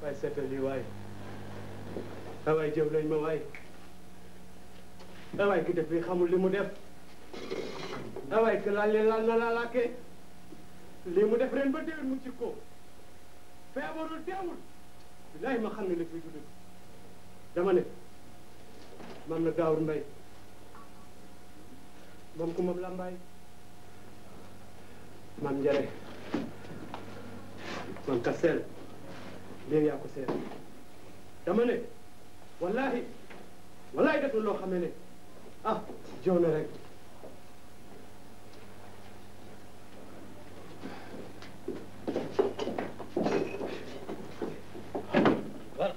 waay seetal lii waay waay jëw nañ ma waay waay ki def bi xamul li mu def waay que laal na laalaake lii mu def ren ba déwén mu ci ko feebarul teewul bilaay ma xam ne la fi judd dama ne mam na Daawur Mbay mam ku mam Lambaay mam Njare mam Kaseel léegi yaa ko seet dama ne wallahi def na loo xam ne ah jow na rek voilà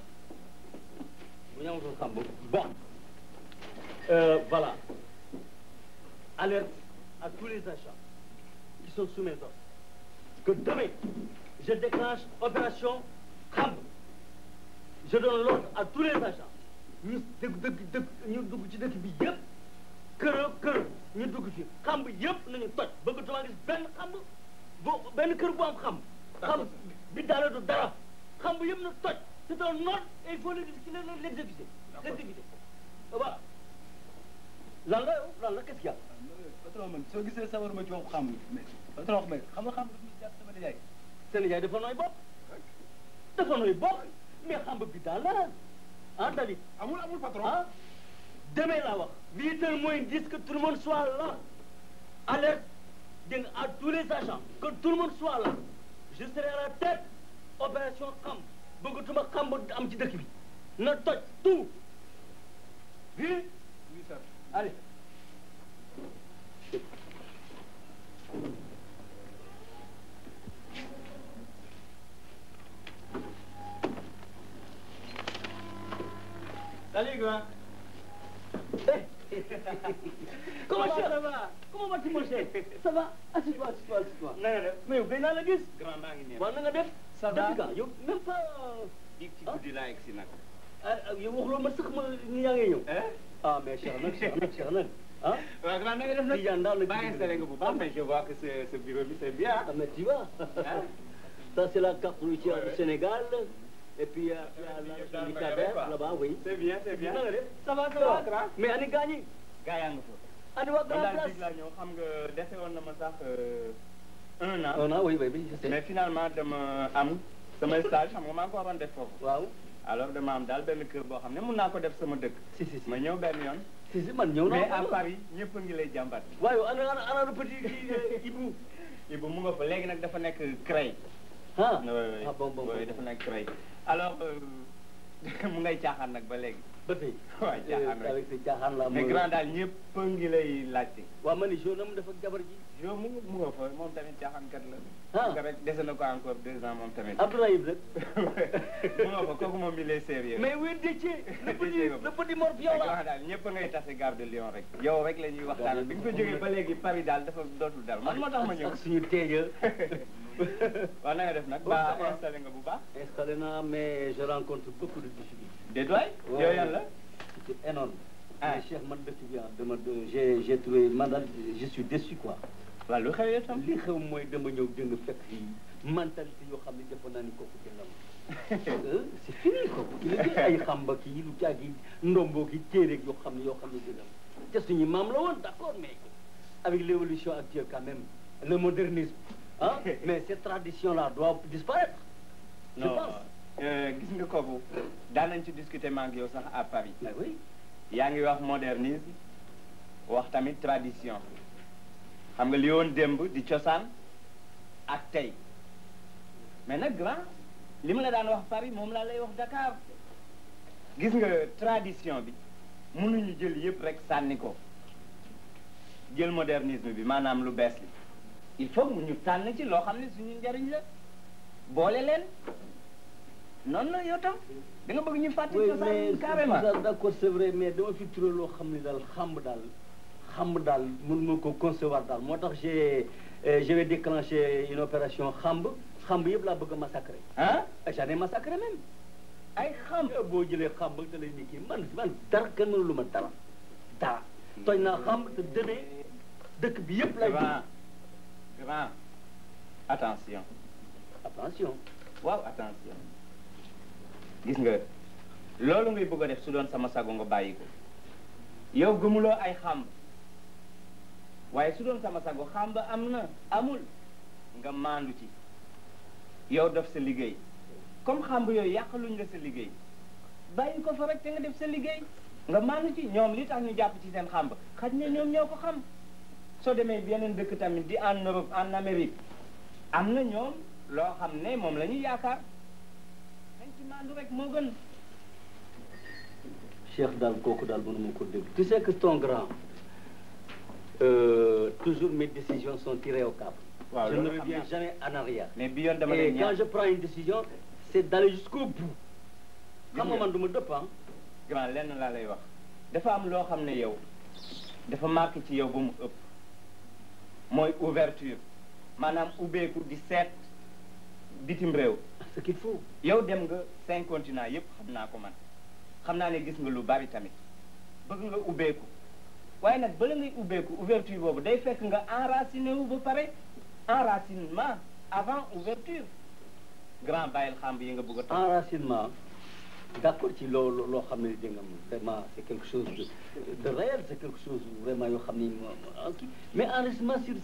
bu ñu amatul xam bon voilà alerte à tous les agents qui sont sous mes ordres que demain je déclenche opération xam je donne l'ordre à tous les agents ñu ñu dugg ci dëkk bi yëpp kër ñu dugg ci xam yëpp nañu toj bëggatuma gis benn kër bu am xam bi daala du dara xam yëpp na toj c'est un ordre et il faut l'exécuter voilà lan la qu'est-ce qu'il y a patron man soo gisee sawar ma jox xam mais patron mais xam nga xam dafa jàpp sama nijaay seen nijaay dafa nooy bopp mais xam bi daal la ah David amul patron ah demain laa wax 8h moins 10 que tout le monde soit là alerte dégg nga à tous les agents que tout le monde soit là je serai à la tête opération xam bëggatuma xam am ci dëkk bi na toj tout oui sir allez Salut, grand. Comment ça va? Comment vas-tu, mon chef? Ça va? Assieds-toi. Mais yow gëj naa la gis. Grand maa ngi neex. Waaw na nga def. Ça va? yow même pas. dig ci guddi laa egg si nag. yow waxuloo ma sax ma ni yaa ngi ñëw. Ah mais cher nag. Ah? waaw grand na nga def nag. Tidiane daal la baa installé nga bu baax mais je vois que ce bureau bi c'est bien. Ah mais tu vois. Ça c'est la carte routière du Sénégal. Et puis il y a la cadère là-bas, oui. C'est bien. Ça va, grand. Mais ani gaañi. gaa yaa nga fa. Ani waa grand daal place. dig laa ñëw xam nga dese woon na ma sax 1 an. 1 an, oui, je sais. Mais finalement dama am sama stage xam nga maa ngi ko waroon def foofu. Waaw. Alors dama am daal benn kër boo xam ne mun naa ko def sama dëkk. Si. ma ñëw benn yoon. Si man ñëw naa. Mais à Paris ñëpp a ngi lay jàmbat. waaw ana le petit Ibou. Ibou mu nga fa léegi nag dafa nekk CREI. Ah bon dafa nekk CREI. Alors mu ngay caaxaan nag ba léegi. ba tey. waaw jaaxaan rek avec sa jaaxaan la. mais grand daal ñëpp ngi lay laajte. waaw ma ni Jo na mu def ak jabar ji. Jo mu nga fa moom tamit jaaxaankat la. ah nga rek dese na ko encore 2 ans moom tamit. Abdoulaye rek. mu nga fa kooku moom il est sérieux. mais oui Déthié. le petit mort yow la. grand daal ñëpp ngay tase gare de Lyon rek. yow rek la ñuy waxtaan bi nga ko jógee ba léegi Paris daal dafa dootul dal man moo tax ma ñëw. ak suñu teeja. waaw na nga def nag. ba installé nga bu baax. installé naa mais je rencontre beaucoup de difficultés. déedwaay. yow yàlla. c'est énorme. mais Cheikh man dëkk bi j'ai trouvé man daal je suis déçu quoi. waaw lu xew itam. li xew mooy dama ñëw dëng fekk fii mentalité yoo xam ne defoon naa ni kooku dëngam. c'est fini kooku. li ay xamba kii lu caagi ndombo ki téereeg yoo xam ne dëngam. te suñu maam la woon d'accord mais avec l'évolution actuelle quand même le modernisme ah mais cette tradition là doit disparaître. je pense. gis nga kooku daan nañ ci discuter ma ak yow sax à Paris. ah oui. yaa ngi wax modernisme wax tamit tradition xam nga li woon démb di cosaan ak tey mais nag grand li ma la daan wax Paris moom laa lay wax Dakar gis nga tradition bi mënuñu jël yëpp rek sànni ko jël modernisme bi maanaam lu bees li il faut mu ñu tànn ci loo xam ne suñu njariñ la boole leen noonu la yow tam da nga bëgg ñu fàtte cosaan carrément. d'accord c'est vrai mais dama fi turé loo xam ne daal xamb daal mën ma ko concevoir daal moo tax je vais déclencher une opération xamb yëpp laa bëgg a massacrer. ah j'en ai massacré même. ay xamb boo jëlee xamb te lay ni kii man dara kenn mënu lu ma dara tooñ naa xamb te demee dëkk bi yëpp lay grand attention waaw attention gis nga loolu ngay bëgg a def su doon sama sago nga bàyyi ko yow gëmuloo ay xamb waaye su doon sama sago xamb am na amul nga maandu ci yow def sa liggéey comme xamb yooyu yàqaluñ la sa liggéey bàyyi ko fa rek te nga def sa liggéey nga maandu ci ñoom li tax ñu jàpp ci seen xamb xaj na ñoom ñoo ko xam soo demee yeneen dëkk tamit di en Europe en Amérique am na ñoom loo xam ne moom la ñuy yaakaar nañ ci maandu rek moo gën. Cheikh daal kooku daal mënuma ko dégg tu sais que ton grand toujours mes décisions sont tirées au cap. waaw je ne reviens jamais en arrière. mais bi yoon dama lay et quand je prends une décision c'est d'aller jusqu'au bout. xam nga man du ma dëpp ah. grand lenn laa lay wax dafa am loo xam ne yow dafa marqué ci yow ba mu ëpp mooy ouverture maanaam ubbeeku di seet bitim réew. ce qu'il faut. yow dem nga 5 continents yëpp xam naa ko man xam naa ne gis nga lu bari tamit bëgg nga ubbeeku waaye nag bala ngay ubbeeku ouverture boobu day fekk nga enraciné wu ba pare enracinement avant ouverture grand bàyyil xamb yi nga bëgg a toog. enracinement d'accord ci loo xam ne dégg nga vraiment c'est quelque chose de réel c'est quelque chose vraiment yoo xam ni mais enracinement sur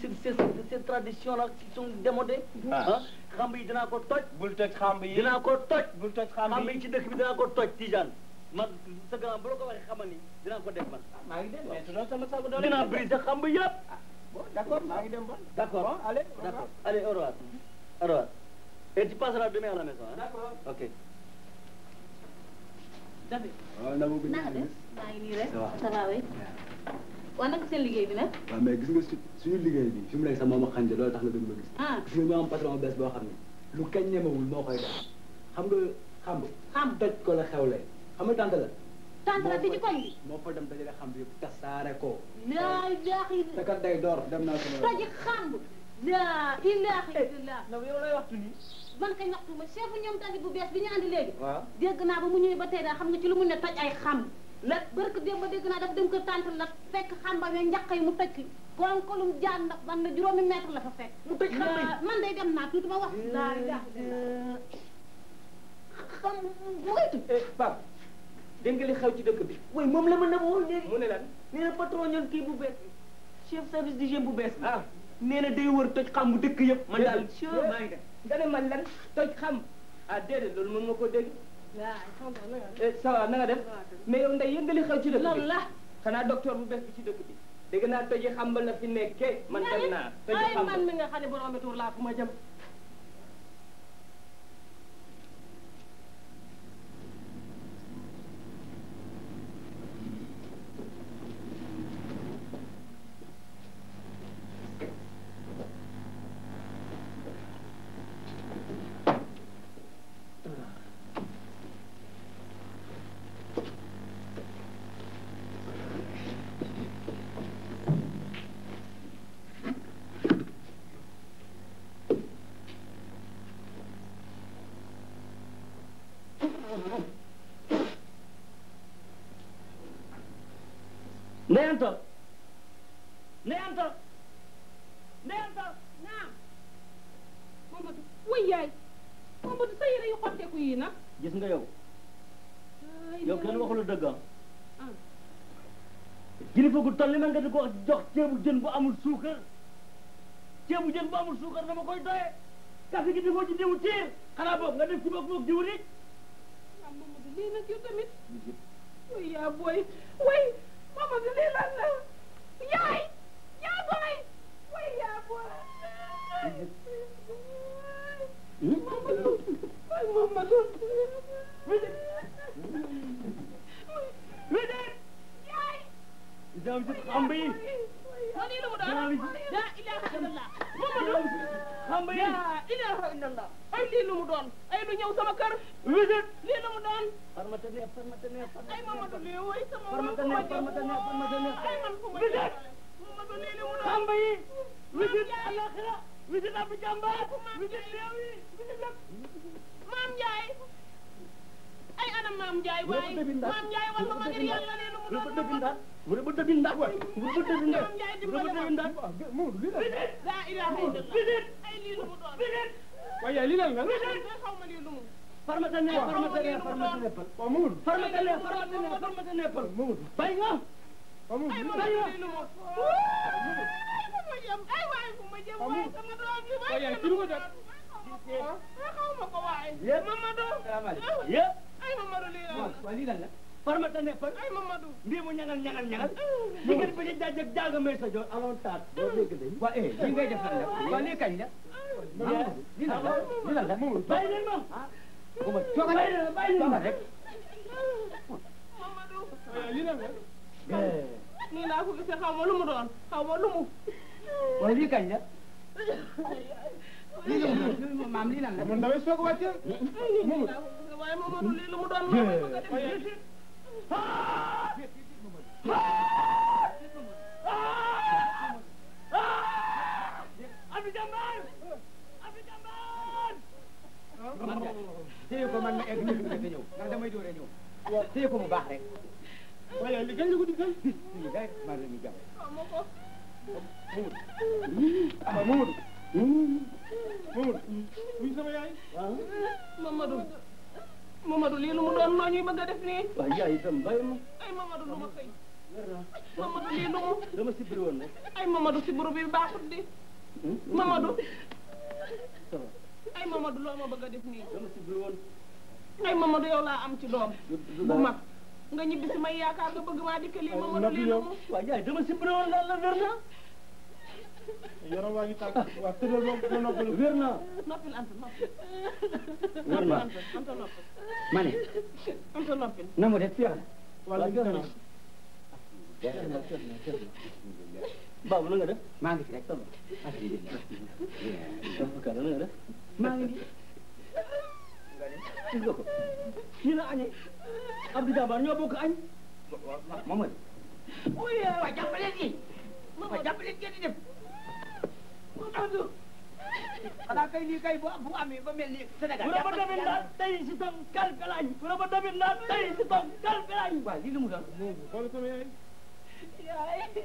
ces traditions là qui sont démodées. ah xamb yi dinaa ko toj. bul toj xamb yi dinaa ko toj. bul toj xamb yi ci dëkk bi dinaa ko toj Tijane man sa grand bu la ko waxee xamal ni dinaa ko def man. maa ngi dem mais su doon sama sago doole dinaa briser xamb yëpp. bon d'accord maa ngi dem bon. d'accord bon allez. d'accord allez au revoir. au revoir. et tu passeras demain à la maison hein. d'accord ok. David. waaw na ma ko naka def maa ngi nii rek. ça va oui. waaw naka seen liggéey bi nag. waaw mais gis nga suñu liggéey bi fi mu nekk sax moom a xànja loolu tax nga dëgg ma gis. gis nga ñoo am patron bees boo xam ne lu kañ ñemewul moo koy def xam nga xam toj ko la xewle xam nga tante la. tante la fi ci koñ bi. moo fa dem dajale xam yëpp tasaare ko. laa ilaaha illa. te kat day door dem naa sama. toji xam. laa ilaaha illa. yow lay waxtu nii. man kañ waxtu ma chef ñoom tante bu bees bi ñu andi léegi. waaw dégg naa ba mu ñëwee ba tey daal xam nga ci lu mu ne toj ay xam. la barke démb ba dégg naa daf dem ko tante la fekk xam ba ñoom njaq yi mu toj ki. kon ko lu mu jaan ndax man na juróomi mètre la fa fekk. mu toj xam man day dem naa tuuti ma wax. laa ilaaha illa. xam mu ngay tudd. Pape dégg nga li xew ci dëkk bi. oui moom la ma ne woon léegi. mu ne lan nee na patron ñoom kii bu bees bi chef service d'hygiène bu bees bi. nee na day wër toj xam bu dëkk yëpp. man daal maa ngi def. nga ne man lan toj xam ah déedéet loolu mën nga koo dégg. waaw ça va na nga def mais yow ndey yëg nga li xew ci dëkk bi. loolu la. xanaa docteur bu bees bi ci dëkk bi. dégg naa toji xam ba la fi nekkee. man dem naa toji xam man mi nga xam ne borom tour laa fu ma jëm. Ndeyanta Ndeyanta Ndeyanta naam Mamadou way yaay Mamadou sa yére yu xotteeku yii nag gis nga yow yow kenn waxul dëgg kilifa gu toll ni man nga di ko jox ceebu jën bu amul suukar ceebu jën bu amul suukar dama koy doye café gi defoo ci diwu tiir xanaa boog nga def ci boog diwu rek waaw Mamadou lii nag yow tamit way yaa booy way Mamadou lii lan la yaay yaa booy way yaa booy Mamadou way Mamadou wédé yaay jam ci xam bi lii lu mu doon la ilaha illallah Mamadou xam bi la ilaha illallah ay lii lu mu doon ay lu ñëw sama kër wédé lii lu mu doon farmata neex ay Mamadou lii woy sama farmata neex ay man fu ma jëm Mamadou lii lu mu doon xam bi wédé alakhira wédé ab jàmbaar wédé leew yi wédé lépp Maam Njaay ay ana Maam Njaay waaye Maam Njaay wal ma ngir yàlla lii lu mu doon wure bu dëgg ndax waay wure bu dëgg ndax Maam Njaay wure bu dëgg ndax la ilaha illallah ay lii lu mu doon waaye lii lan nga xaw ma lii lu mu farmata neex farmata neppal farmata neppal bay nga ay ma lii lu mu ay waay fu ma jëm waay sama doom ji waay ci lu ko jot xaw ma ko waay Mamadou yëpp ay Mamadou lii lan la lii lan la farmata neppal ay Mamadou mbii mu ñangal jigéen ba ci jaajëf jaaga may sa joor alors taat doo dégg de waa lii ngay def lan la waa lii kañ la lii lan la bàyyi leen ma bàyyi leen ma rek Mamadou lii lan la nii laa ko gisee xaw ma lu mu doon xaw ma lu mu waa lii kañ la lii maam lii lan la man damay soog a wàcce waaye Mamadou lii lu mu doon Abdou Jambar téye ko man ma egg ni fi mu ñëw ndax damay door a ñëw téye ko bu baax rek waaye li gañ la ko digal lii day maa ngi jàpp Mamadou muy sama yaay Mamadou lii lu mu doon noo ñuy bëgg a def nii waaw yaay itam bàyyi ma ay Mamadou lu ma xëy Mamadou lii lu mu dama sibiri woon rek ay Mamadou siburu bi baaxut di Mamadou ay Mamadou loo ma bëgg a def nii dama sibiri woon ay Mamadou yow laa am ci doom bu mag nga ñibbi si may yaakaar nga bëgg maa dikk lii Mamadou lii lu mu waaw yaay dama sibiri woon la wér na yaram waa ngi tàgg waa tëddal moom ma noppalu wér na noppil anta noppil wér na anta noppil ma ne anta noppil na mu def féex na wala gis na baabu na nga def maa ngi fi rek kala na nga def maa ngi gis nga ko ñi la añee Abdou Jambar ñoo bokk añ Mamadou waa jàppale yi waa jàppale ngeen di def Mamadou xanaa kay lii kay bu amee ba mel ni Sénégal ku la ba damit daal tey si toog kalkalañ ku la ba damit daal tey si toog kalkalañ waaw lii lu mu doon xool sama yaay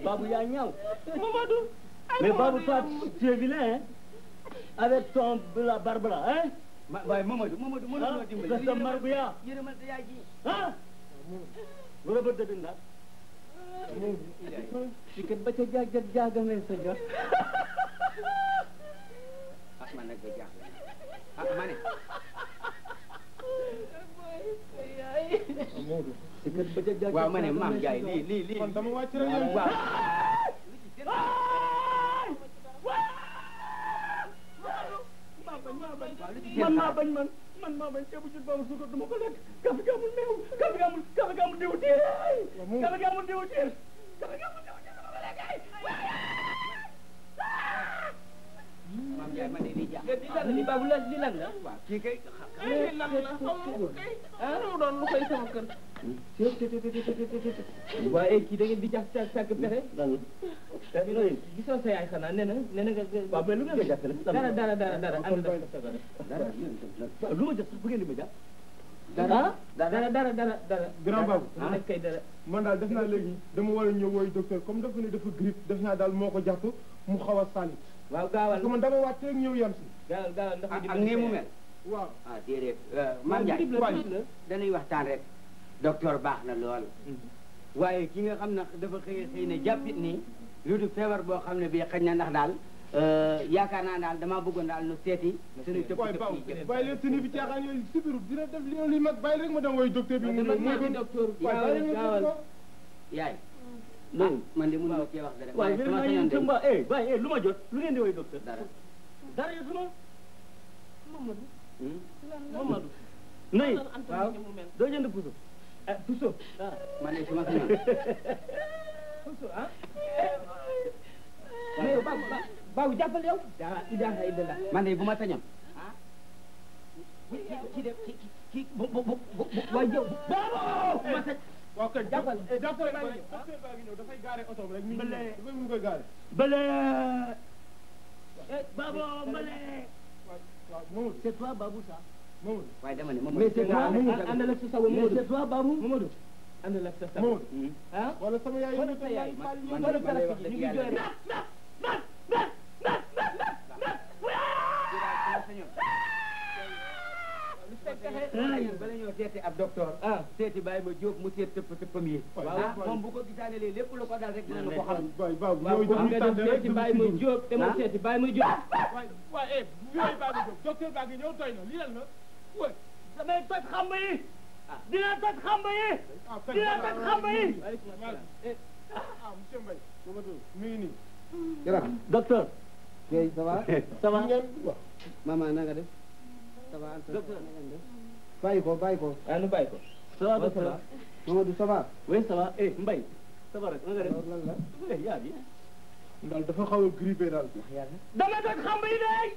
Babou yaa ñaaw Mamadou mais Babou toi tu es vilain avec ton la barbe là hein waaye Mamadou mënu ñoo dimbali sa marbuya yërëmal sa yaay ji ah ku la ba damit daal si kat ba ca jaaga may sa joor man nag ba jaaxle ma ne si kat ba ca jaaga waaw ma ne maam Ndiaye lii kon dama wàcc rek yow waaw man maa bañ ceebu jën boobu suukar du ma ko lekk kafe gi amul meew kafe gi amul diw tiir kafe gi amul diw tiir kafe gi amul diw tiir du ma ko lekk maam Ndiaye man de lii jaaxle li baabu la li lan la waaw kii kay lii lan la xaw ma ko kay mu doon lu koy sama kër waaye kii da ngeen di jax sàkk pexe lan la gisoo sa yaay xanaa nee na nga waaw mais lu ngeen ma jàpp dara ànd dara lu ma jot sax bu ngeen di ma jàpp dara grand babu dara kay dara man daal def naa léegi dama war a ñëw wooyu docteur comme dafa ne dafa grippe def naa daal moo ko jàpp mu xaw a sànni waaw gaawal parce que man dama wàcc rek ñëw yem si gaawal ndax ak nii mu mel waaw ah déedéet Mame Ndiaye dañuy waxtaan rek docteur baax na lool waaye ki nga xam ne dafa xëy na jàppit nii lu du feebar boo xam ne bii xëy na ndax daal yaakaar naa daal damaa bëggoon daal nu seeti suñu tëpp bàyyi leen sini bi caaxaan yooyu sibiru dina def li mag bàyyi rek ma dem wooyu docteur bi mu ñëw mooy gën gaawal yaay man de mënu ma cee wax dara waaye vraiment yéen itam ba lu ma jot lu ngeen di woy docteur dara yu suma Mamadou nay waaw doo jënd puso puso man de suma sañoon puso mais babu jàppal yow daa ilaha illallah man de bu ma sañoon waay yow waaw kay jàppal docteur baa ngi ñëw dafay gaare oto rek mi dafay mu koy gaare Bale Babo Bale waaw Mamadou c'est toi Babou ça Mamadou waaye dama ne mais c'est toi àndal ak sa sago mais c'est toi Babou Mamadou àndal ak sa sago ah wala sama yaay wala sa yaay man de wax dëgg yàlla bala ñoo seeti ab docteur seeti bàyyi ma jóg mu seet tëppam yi moom bu ko gisaanelee lépp lu ko dal rek dina ko xam waaw nga dem seeti bàyyi ma jóg te ma seeti bàyyi ma jóg waaye yooyu baa ngi jóg docteur baa ngi ñëw toy na lii lan la way damay toj xamba yi dina toj xamba yi dina toj xamba yi monsieur Mbaye Mamadou mi ngi nii docteur Guèye ça va ça va maman na nga def ça va docteur bàyyi ko nu bàyyi ko ça va docteur Mamadou ça va oui ça va Mbaye ça va rek na nga def lan la yaa bi daal dafa xaw a grippé daal damay toj xamba yi day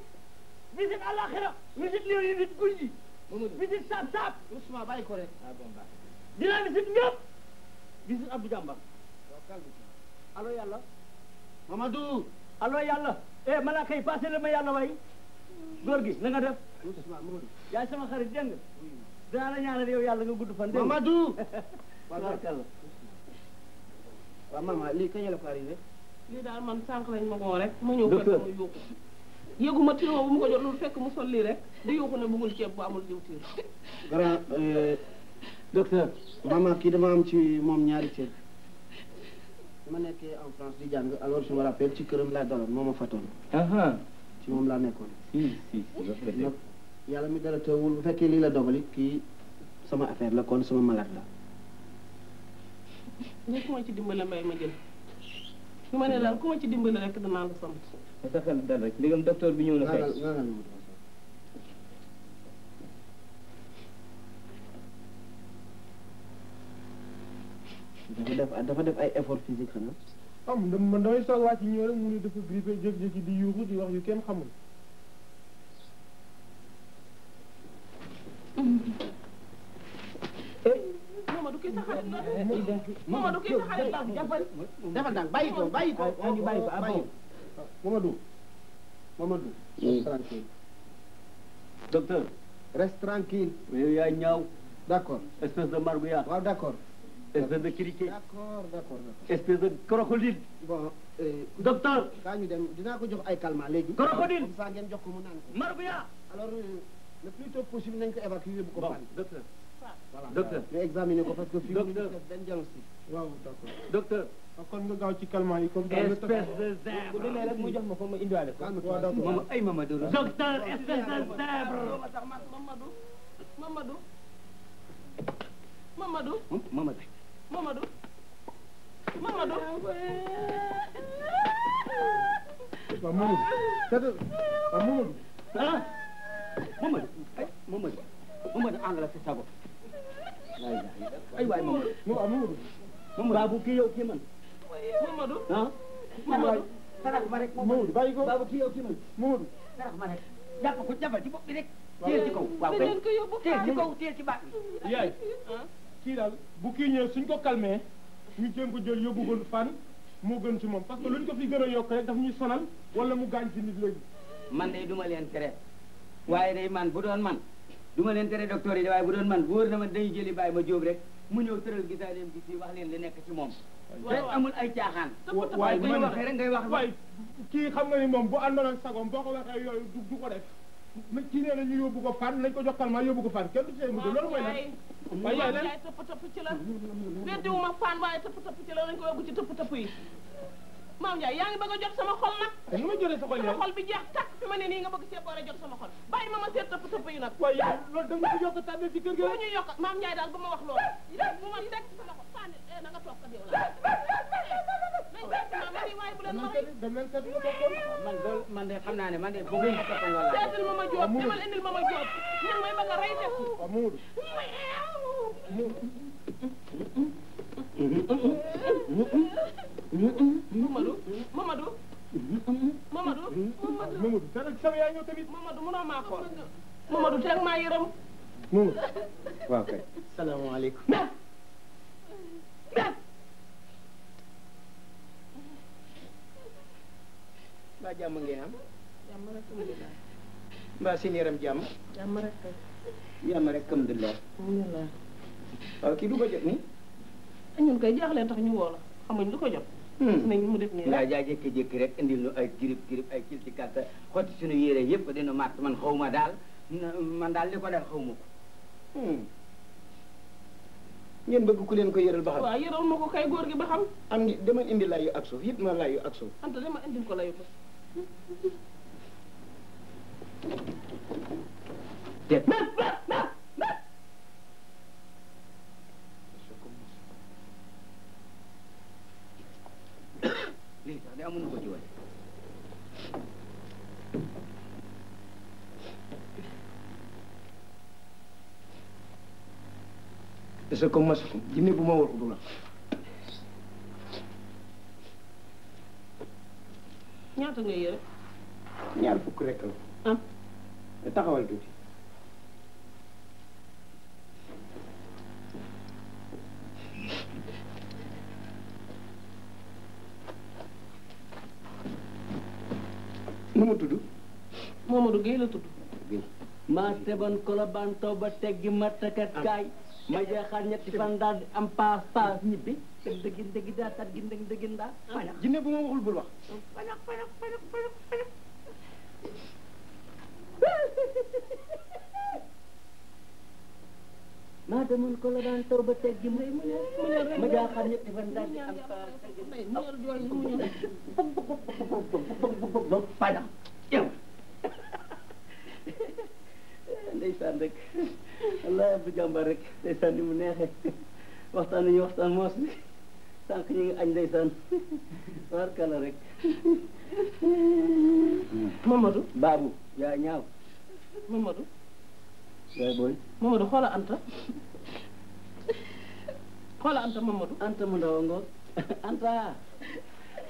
visite àllaxira visite liir yi nit guy yi visite saab Ousmane bàyyi ko rek dinaa visite ñëpp visite Abdou Jàmbar allo yàlla Mamadou allo yàlla malaaka yi passé la ma yàlla way góor gi na nga def yaay sama xarit dégg nga dinaa la ñaanal yow yàlla nga gudd fan dégg nga Mamadou tabarkalla waaw maman lii kañ la ko arrivé lii daal man sànq lañ ma ko rek ma ñëw fekk mu yuuxu yëguma tinoo bu mu ko jot lu fekk mu sol lii rek di yuuxu ne bëggul ceeb bu amul diwtiir grand docteur maman kii dama am ci moom ñaari ceeb ma nekkee en France di jàng alors je me rappelle ci këram laa daloon moo ma fatoon ci moom laa nekkoon nag yàlla mi dara teewul bu fekkee lii la dogali kii sama affaire la kon sama malade la ni ku ma ci dimbale mbay ma jël su ma ne daal ku ma ci dimbale rek danaa la sant sa xel dal rek ndegam docteur bi ñëw na fay dafa def ay effort physique xanaa man damay soog wàcc ñëw rek mu ne dafa grippé jékki-jékki di yuuxu di wax yu kenn xamul Mamadou kii sa xarit la Mamadou kii sa xarit la jàppal defal daal bàyyi ko bàyyi ko Mamadou tranquille docteur reste tranquille yow yaa ñaaw d'accord espèce de margouillat waaw d'accord espèce de criquet d'accord espèce de crocodile bon docteur kaa ñu dem dinaa ko jox ay calmants léegi crocodile comme ça ngeen jox ko mu naan ko margouillat alors le plus tôt possible nañ ko évacuer yóbbu ko fan docteur voilà docteur ñu examiner ko parce que fii docteur benn diagnostic waaw d'accord docteur kon nga gaaw ci calmant yi comme espèce de bu demee rek mu jox ma ko ma indiwaale ko waaw d'accord moom ay Mamadou docteur espèce de zèbre Mamadou Mamadou waaw Mamadou Mamadou ànd la si sago ay waay Mamadou Babou kii yow kii man Mamadou Mamadou sarax ma rek Mamadou bàyyi ko Babou kii yow kii man Mamadou sarax ma rek jàpp ko jàppal ci bopp bi rek teel ci kaw waaw dinañ ko yóbbu teel ci kaw teel ci baat bi yaay kii daal bu kii ñëw suñ ko calmé ñu jéem ko jël yóbbu ko fan moo gën ci moom parce que luñ ko fi gën a yokk rek daf ñuy sonal wala mu gaañ ci nit léegi man de duma leen tere waaye day man bu doon man du ma leen tere docteur yi de waaye bu doon man wóor na man dañuy jëli bàyyi ma jóob rek mu ñëw tëral gisaaneem gi fii wax leen li nekk ci moom rek amul ay caaxaan waaye bu ñu waxee rek ngay wax waaye kii xam nga ni moom bu àndoon ak sagom boo ko waxee yooyu du ko def kii nee na ñu yóbbu ko fan nañ ko jox calmant yóbbu ko fan kenn du see mujj loolu mooy lan waaye yaay lan tëpp tëpp ci la weddiwuma fan waaye tëpp tëpp ci la nañ ko yóbbu ci tëpp tëpp yi Maam Ndiaye yaa ngi bëgg a jot sama xol nag nu ma jotee sa xol sama xol bi jeex takk fi ma ne nii nga bëgg see boole jot sama xol bàyyi ma seet tëpp tëpp yi nag waaye loolu da nga ko yokk tànn ci kër gi bu ñu yokk Maam Ndiaye daal bu ma wax loolu bu ma teg sama xol sànni na nga toog kat yow la mari waaye bu leen mari dem leen seet ko man de xam naa ne man de bu ngeen ko toppal wala seetal ma Jóob demal indil ma Jóob ñan may bëgg a rey def Mamadou Mamadou Mamadou dara sama yaa ñëw tamit Mamadou mënoo maa xool Mamadou teg maa yërëm Mamadou waaw kay salaamaaleykum mbaa jàmm ngeen am jàmm rek alhamdulilah mbaa seen yaram jàmm jàmm rek jàmm rek alhamdulilah alhamdulilah waaw kii du ko jot ni ñun koy jaaxlee tax ñu woo la xamuñ lu ko jot nañ mu def nii ngaa jaa jékki-jékki rek indil ñu ay girib ay kil ci kàtta xotti suñu yére yëpp dina màtt man xaw ma daal man daal li ko dal xaw ma ko ngeen bëgg ku leen ko yëral ba xam waaw yëral ma ko kay góor gi ba xam am ngi dama indi layu ak suuf yëpp ma layu ak suuf anta dama indil ko layu ko te lii sax de amuñu ko ci wàll est-ce que mas jinne bu ma war du la ñaata nga yëre ñaar fukk rek la taxawal tuuti nu mu tudd Mamadou Gueye la tudd maa teboon Colobane taw ba teggi ma takat kaay ma jeexaat ñetti fan daal di am paas ñibbi dëgg daa tat gi dëgg daa fañax jinne bu ma waxul bul wax fañax maa demoon Colobane taw ba teggi ma jeexaat ñetti fan daal di am paas fañax yow ndeysaan rek Allah bu jàmbar rek ndeysaan ni mu neexee waxtaan nañu waxtaan moos bi sànq ñu ngi añ ndeysaan war kala rek Mamadou Babou yaa ñaaw Mamadou yaay booy Mamadou xoola Anta Mamadou Anta mu ndaw ngoog Anta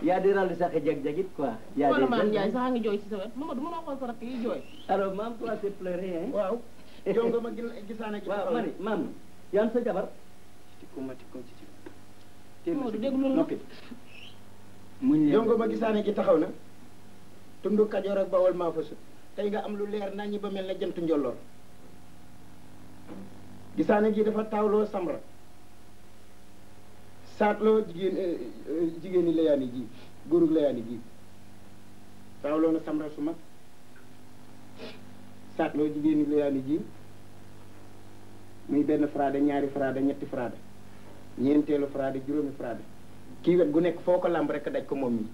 yaa di raldi sax jag-jagit quoi yaa di Maam Ndiaye sax a ngi jooy ci sa wet Mamadou mënoo xool sa rakk yi jooy alors maam toi c'est pleurer hein waaw yow nga ma gisaane ci waaw ma ni maam yan sa jabar Mamadou déglu na yow nga ma gisaane ci taxaw na tundu Kajoor ak Bawol maa fa su tey nga am lu leer naññi ba mel na jant njolloor gisaane gi dafa taawloo samra saatloo jigéen ñi layaani ji góorug layaani ji taawloo na samra su mag saatloo jigéen ñi layaani ji muy benn frade ñaari frade ñetti frade ñeenteelu frade juróomi frade kii wet gu nekk foo ko làmb rek daj ko moom mi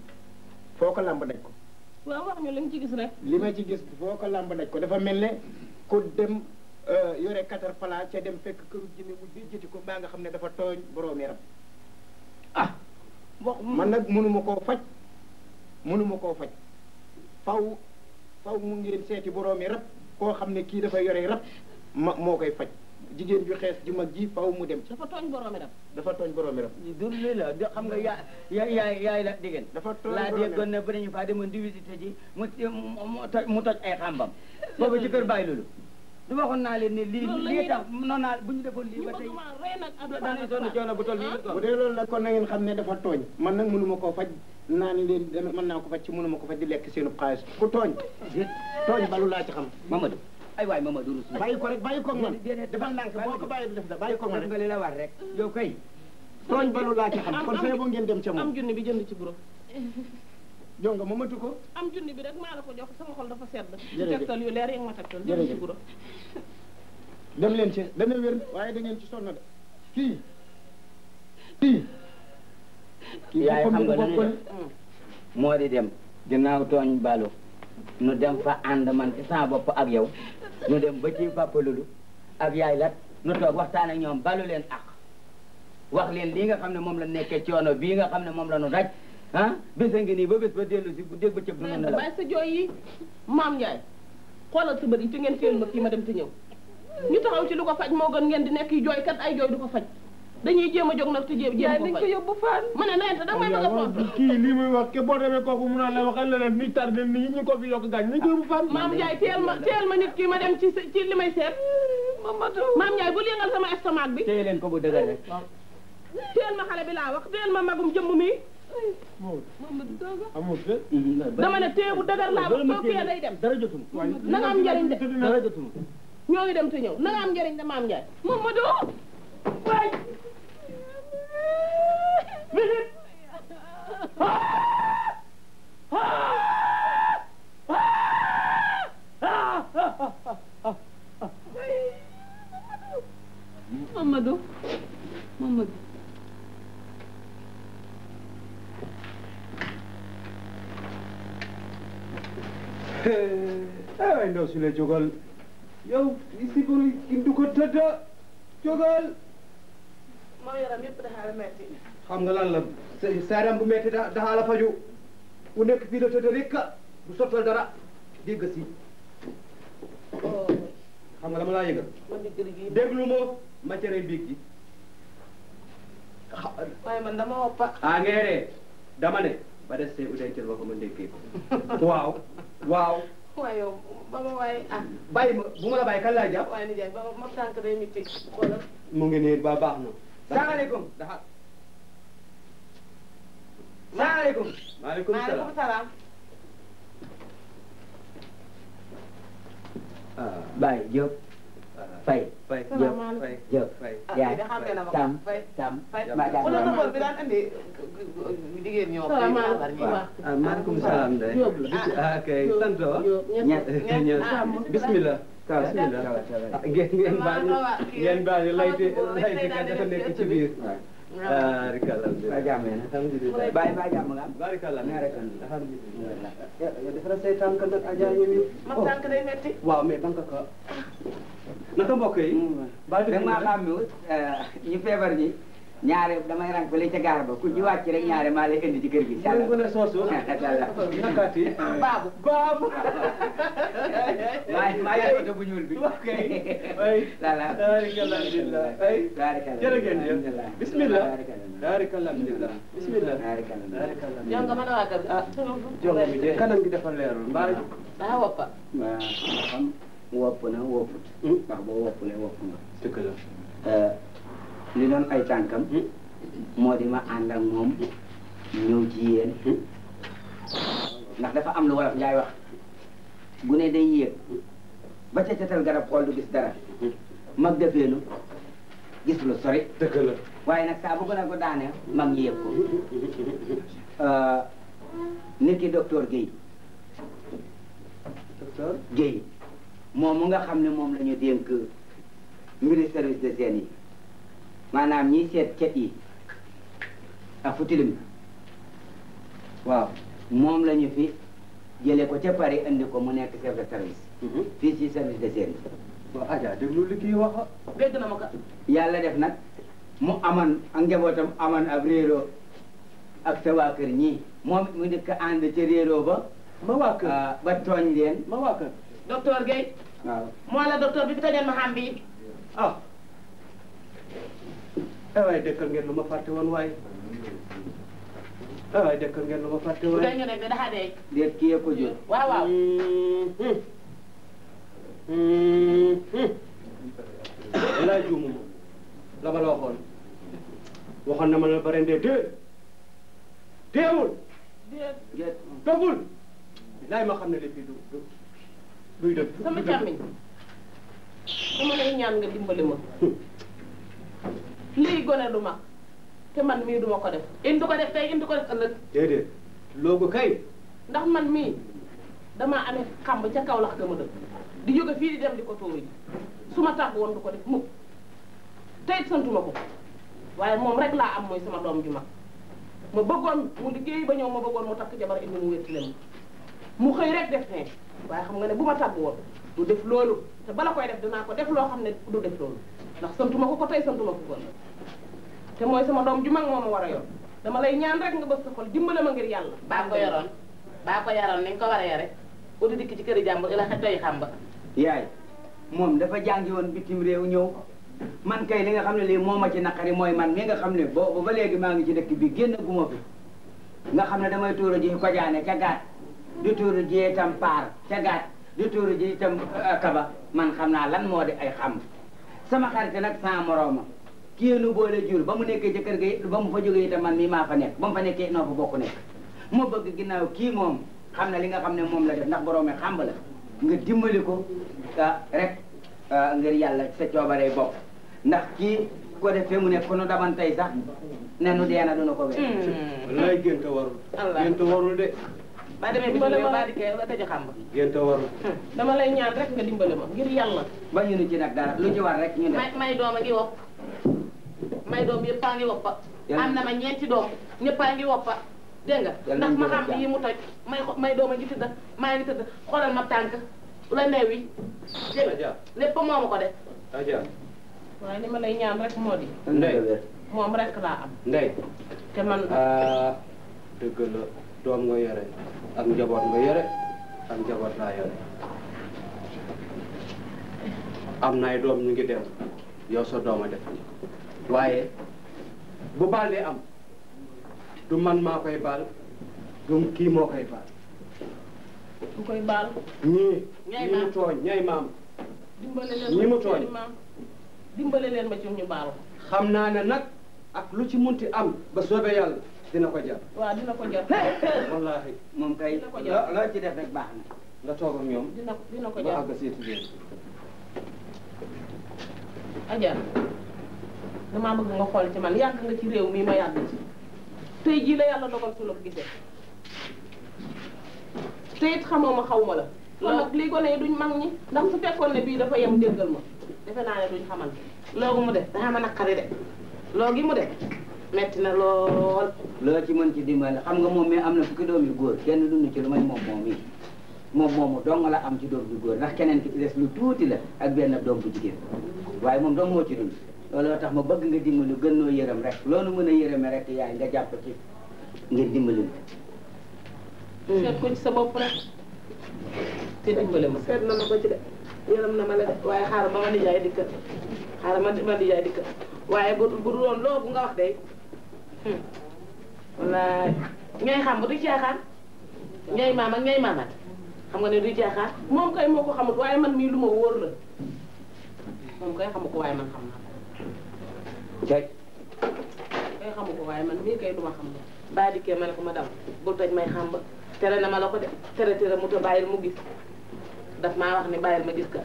foo ko làmb daj ko waaw wax ñu li nga ci gis rek li ma ci gis foo ko làmb daj ko dafa mel ne ku dem yore katar pala ca dem fekk këru jinne mu jëti ko baa nga xam ne dafa tooñ boroomi rab man nag mënuma koo faj faw mu ngeen seeti boroomi rab koo xam ne kii dafa yore rab moo koy faj jigéen ju xees ju mag ji faw mu dem dafa tooñ boroomi rab du li la xam nga yaay la diggéen dafa tooñ laa déggoon ne ba nañu faa demoon di visité ji mu toj ay xambam boobu ci kër bàyyi loolu du waxoon naa leen ne lii tax noonu naa bu ñu defoon lii ba tey dañuy sonn coono bu toll nii bu dee loolu la kon na ngeen xam ne dafa tooñ man nag mënuma koo faj naa ni leen mën naa ko faj ci mënuma ko faj di lekk seenu xaalis ku tooñ balu laa ci xam Mamadou ay waay Mamadou Rus bàyyi ko rek bàyyi ko man defal ndànk boo ko bàyyi def da bàyyi ko man nga li la war rek yow kay tooñ balu laa ci xam kon fee boo ngeen dem ca moom am junni bi jënd ci guro jonga ma matu ko am junni bi rek maa la ko jox sama xol dafa sedd jërëjëf tegtal yu leer yi nga ma tegtal jënd ci guro dem leen ci dana wér waaye da ngeen ci sonn de kii yaay xam nga lu ñu moo di dem ginnaaw tooñ balu nu dem fa ànd man ci sama bopp ak yow nu dem ba ci Papa Lulu ak yaay lat nu toog waxtaan ak ñoom balu leen ak wax leen lii nga xam ne moom la nekkee coono bii nga xam ne moom la nu daj ah bés a ngi nii ba bés ba dellu si dégg ba cëb du nu nelaw bàyyi sa jooy yi maam Ndiaye xoolal sa bët yi te ngeen téel ma kii ma dem te ñëw ñu taxaw ci lu ko faj moo gën ngeen di nekk jooy kat ay jooy du ko faj dañuy jéem a jóg nag te jéem ko yóbbu fan ma ne nayente da may bëgg a foofu kii lii muy wax ke boo demee kooku mun naa la waxal leneen ni tardé nit ñi ko fi yokk gaañ nañ ko yóbbu fan maam Ndiaye teel ma nit ki ma dem ci li may seet maam Ndiaye bul yëngal sama estomac bi téye leen ko bu dëgër rek teel ma xale bi laa wax teel ma magum jëmm mi amul dama ne téye bu dëgër laa wax soo kiyee day dem dara jotum na nga am njëriñ de dara jotum ñoo ngi dem te ñëw na nga am njëriñ de maam Ndiaye Mamadou waay visite Mamadou ay ndaw si la jógal yow si buru indi ko tëdda jógal moo yaram yëpp dafa metti xam nga lan la saaram bu metti dafa la faju ku nekk fii la tëdd rek du sottal dara dégg si xam nga dama laa yëgal déglu ma cere biig ji waaye man dama woppa a ngeere dama ne ba des see udentel ba ko ma ndékkee ko waaw waaye yow ba ma waaye bàyyi ma bu ma la bàyyi kan laa jàpp waaye nijaay ba ma tànk day mitti xoolal mu ngi nii ba baax na salaamaaleykum salaamaaleykum maaleykum salaam Baye Diop Faye Diop yaay Tam bi daan andi jigéen ñoo maaleykum salaam de kay santo bismillah ngeen baal layti ka dafa nekk ci biir barikalla alhamdulillah Baye ba jàmm nga am barikalla alhamdulillah defara say tànk nag aja ñu ma tànk day metti waaw mais banka ko naka mbokk yi da maa xam ñu feebar ñi ñaare damay rang fële ca gaar ba ku ci wàcc rek ñaare maa lay indi ci kër gi ñu gën a soosu nakaati baabu maa yor oto bu ñuul bi alhamdulillah jërëjëf bismillah alhamdulillah bismillah yow nga mën a waa kër jonga mi de kanam gi dafa leerul mbaa daa woppa waaw xam wopp na wopput ndax boo woppulee wopp nga dëgg la li doon ay tànkam moo di ma ànd ak moom ñëw ci yéen ndax dafa am lu wolof Njaay wax bu ne day yéeg ba ca catal garab xool du gis dara mag defeenu gis lu sori dëgg la waaye nag saa bu gën a ko daanee mag ñi yëg ko nit ki docteur Guèye docteur Guèye moom mu nga xam ne moom la ñu dénk mbiri service de hygiène yi maanaam ñiy seet cet yi ak fu tilim waaw moom la ñu fi jëlee ko ca Paris indi ko mu nekk chef de service fii ci service de hygiène waaw Adja déglu li kii wax dégg na ma ko yàlla def nag mu aman ak njabootam aman ab réeroo ak sa waa kër ñii moom it mu dëkk ànd ca réeroo ba ma waa kër ba tooñ leen ma waa kër docteur Guèye waaw moo la docteur bi fi tëjoon ma xam bi waaye dëkkal ngeen lu ma fàtte woon waaye waaye dëkkal ngeen lu ma fàtte woon dañu ne dafa dee déet kii yee ko jur waaw waaw laay juumuma la ma la waxoon na ma ne ba rendee teewul dogul laay ma xam ne lépp duy dëgg sama càmmiñ dama lay ñaan nga dimbali ma lii gone du mag te man mii duma ko def indi ko def tey indi ko def ëllëg déedéet loogu kay ndax man mii damaa amee xamb ca kaw lax ga ma dëkk di jóge fii di dem di ko tóori ji su ma tàgg woon du ko def mukk tey santuma ko waaye moom rek laa am mooy sama doom ju mag ma bëggoon mu liggéey ba ñëw ma bëggoon mu takk jabar indi mu wéttile ma mu xëy rek def ne waaye xam nga ne bu ma tàgg woon du def loolu te bala koy def dinaa ko def loo xam ne du def loolu ndax santuma ko tey santuma ko kon te mooy sama doom ju mag moo ma war a yor dama lay ñaan rek nga bës sa xol dimbale ma ngir yàlla baa ko yoroon baa ko yaroon ni nga ko war a yore uti dikk ci këri jàmbur ila xetoy xam ba yaay moom dafa jàngi woon bitim réew ñëw man kay li nga xam ne lii moo ma ci naqari mooy man mi nga xam ne boobu ba léegi maa ngi ci dëkk bi génn guma fi nga xam ne damay tuuru ji kojaane ca gaat di tuuru ji itam paar ca gaat di tuuru ji itam kaba man xam naa lan moo di ay xam sama xarit nag sama morooma kii nu boole jur ba mu nekkee ci kër ga ba mu fa jógee itam man mii maa fa nekk ba mu fa nekkee noo fa bokk nekk ma bëgg ginnaaw kii moom xam na li nga xam ne moom la def ndax boroomi xamb la nga dimbali ko rek ngir yàlla sa coobaree bopp ndax kii ko defee mu nekk ko nu daman tey sax ne nu deena duna ko wér wallaay gént warul gént warul de ba demee bi ba dikkee la tëj xam ba gént warul dama lay ñaan rek nga dimbali ma ngir yàlla ba ñu ci nag dara lu ci war rek ñu def may doom a ngi wopp may doom yëpp a ngi woppa am na ma ñeenti doom ñëpp a ngi woppa dégg nga ndax ma xam yi mu toj may doom a ngi tëdd maa ngi tëdd xoolal ma tànk la neew yi dégg lépp moomu ko def Adja waaye li ma lay ñaan rek moo di Ndey moom rek laa am Ndey te man dëgg la doom nga yore ak njaboot nga yore ak njaboot laa yore am na ay doom ñu ngi dem yow sa doom a def waaye bu baal di am du man maa koy baal du kii moo koy baal du koy baal ñii ñi mu tooñ ñay maam dimbale ñi mu tooñ leen maam dimbale leen ma ci ñu baal xam naa ne nag ak lu ci munti am ba soobee yàlla dina ko jar waaw dina ko jar wallaahi moom kay loo ci def rek baax na nga toog ak ñoom dina ko ba jar àgg seeti leen Adja damaa bëgg nga xool ci man yàgg nga ci réew mi ma yàgg ci tey jii la yàlla dogal su la ko gisee te it xamoo ma xaw ma la kon nag lii gone yi duñ mag ñi ndax su fekkoon ne bii dafa yem déggal ma defe naa ne duñ xamal loogu mu def daxa ma naqari de loogi mu def metti na lool loo ci mën ci dimbali xam nga moom mi am na fukki doom yu góor kenn dund ci lu may moom moom yi moom moomu dong la am ci doom bu góor ndax keneen ki ci des lu tuuti la ak benn doom bu jigéen waaye moom dong moo ci dund looloo tax ma bëgg nga dimbali gën noo yërëm rek loolu mën a yërëme rek yaay nga jàpp ci ngir dimbali seet ko ci sa bopp rek te dimbali ma seet na ma ko ci de yërëm na ma la de waaye xaaral ba ma nijaay dikk xaaral ma nijaay dikk waaye bu dul woon loo bu nga wax de wallaay ñooy xam ba du caaxaan ñooy maam ak ñooy maamat xam nga ne du caaxaan moom kay moo ko xamut waaye man mii lu ma wóor la moom kay xamu ko waaye man xam naa kay kay xamu ko waaye man mii kay du ma xam la baa dikkee ma ne ko ma daw bul toj may xam ba tere na ma la ko de tere mu ta bàyyil mu gis daf maa wax ne bàyyil ma gis ka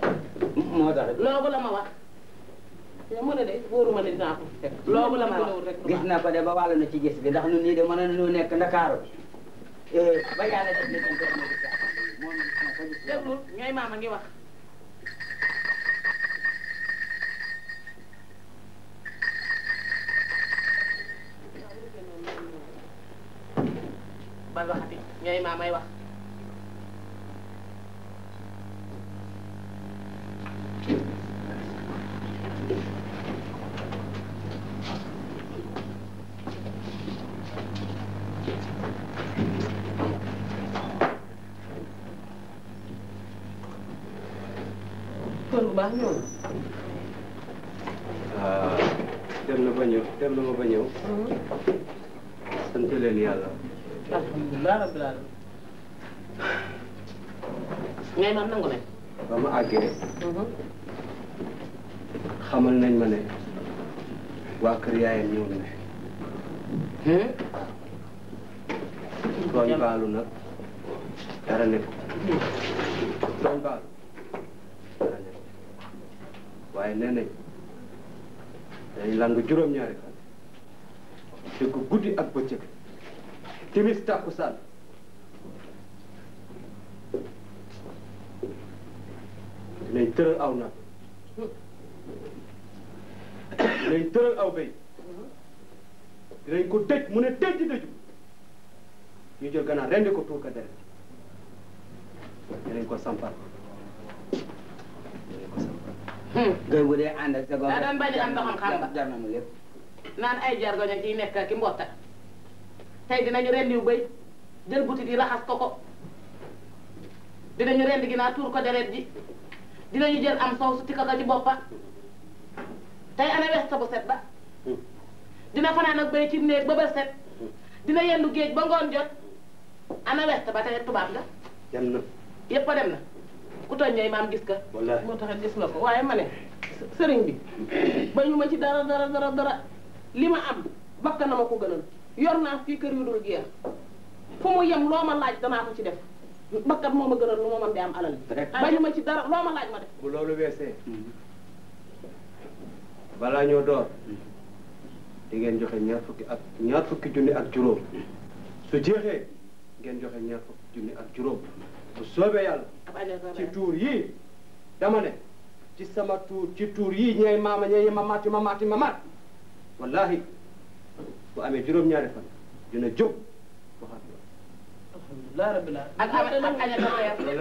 moo tax loobu la ma wax te mu ne de wóoruma ne dinaa ko fekk loobu la ma wax gis na ko de ba wàllu na ci gis bi ndax ñun nii de mën nañu nekk Ndakaaru ba yàlla def ni dañ ko mën a gis moom déglul ñooy maam a ngi wax bal waxati ñooy maam ay wax kër bu baax ñëw dem na ba ñëw dem na ma ba ñëw sant leen yàlla alhamdulilah rabbil alamin ñooy maam nangu nañ ba ma àggee xamal nañ ma ne waa kër yaayam ñëw nañ tooñ baalu nag dara nekk tooñ baalu dara nekk waaye nee nañ dañ lang juróom-ñaari fan te ko guddi ak bëccëg timis tàkkusaan dinañ tëral aw nag dinañ tëral aw béy dinañ ko tëj mu ne tëj di dëju ñu jël gannaaw rendi ko tuur ka deret dinañ ko sampal gër bu dee ànd ak sa daa daan bañ am ndoxam xam nga jar na mu lépp naan ay jargoñ ak ciy nekk ki mbotta tey dinañu rendi wu bëy jël butit yi raxas ko ko dinañu rendi gi naa tuur ko deret ji dinañu jël am soow su tikka ko ci boppa tey ana westa bu set ba dina fanaan ak bëy ci néeg ba ba set dina yendu géej ba ngoon jot ana westa ba tey tubaab nga dem na yépp a dem na ku tooñ ñooy maam gis ka wallaahi moo taxit gis nga ko waaye ma ne sëriñ bi ba ñu ma ci dara li ma am bakka na ma ko gënal yor naa fii kër yu dul jeex fu mu yem loo ma laaj danaa ko ci def bakkat moo ma gënal lu ma mën di am alal ba ñu ma ci dara loo ma laaj ma def bu loolu weesee balaa ñoo door di ngeen joxe ñaar fukki junni ak juróom su jeexee ngeen joxe ñaar fukki junni ak juróom bu soobee yàlla ci tuur yii dama ne ci sama tuur ci tuur yii ñooy maama ñooy ma maat wallahi bu amee juróom-ñaari fan dina jóg waxaat alhamdulilah rabbil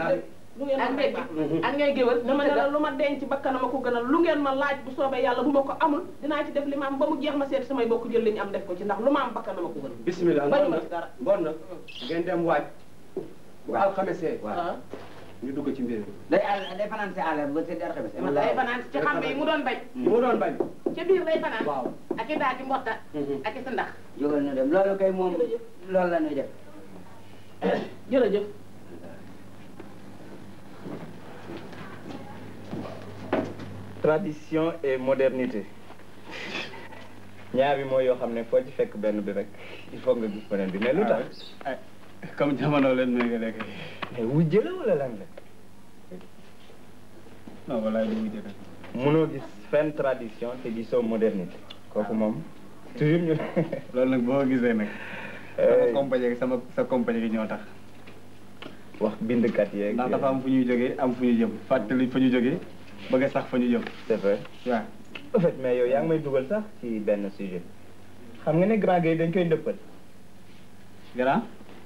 alamin ak ngay géwal dama ne la lu ma denc bakkan ma ko gënal lu ngeen ma laaj bu soobee yàlla bu ma ko amul dinaa ci def li ma am ba mu jeex ma seet samay bokk jël li ñu am def ko ci ndax lu ma am bakkan ma ko gënal bismillah bañu ma ci dara bon nag ngeen dem waaj bu alxamesee ñu dugg ci mbir mi day fanaan si àll ba si alxames day fanaan ci xam yi mu doon bañ ca biir lay fanaan waaw ak i daa ci mbotta ak i sa ndax jógal na dem loolu kay moom loolu la ñuy def jërëjëf tradition et modernité ñaari mooy yoo xam ne foo ci fekk benn bi rek il faut nga gis beneen bi mais lu tax comme jamono leen may nga lekk mais wujje la wala lan la non walaay du wujje rek mënoo gis fenn tradition te gisoo modernité kooku moom toujours ñu loolu nag boo gisee nag sa compagnie gi ñoo tax wax bindkat yeeg ndax dafa am fu ñuy jógee am fu ñu jëm fàttali fa ñu jógee bëgg sax fa ñu jëm c'est vrai waaw en fait mais yow yaa ngi may dugal sax ci benn sujet xam nga ne Grand Gueye dañ koy ndëppal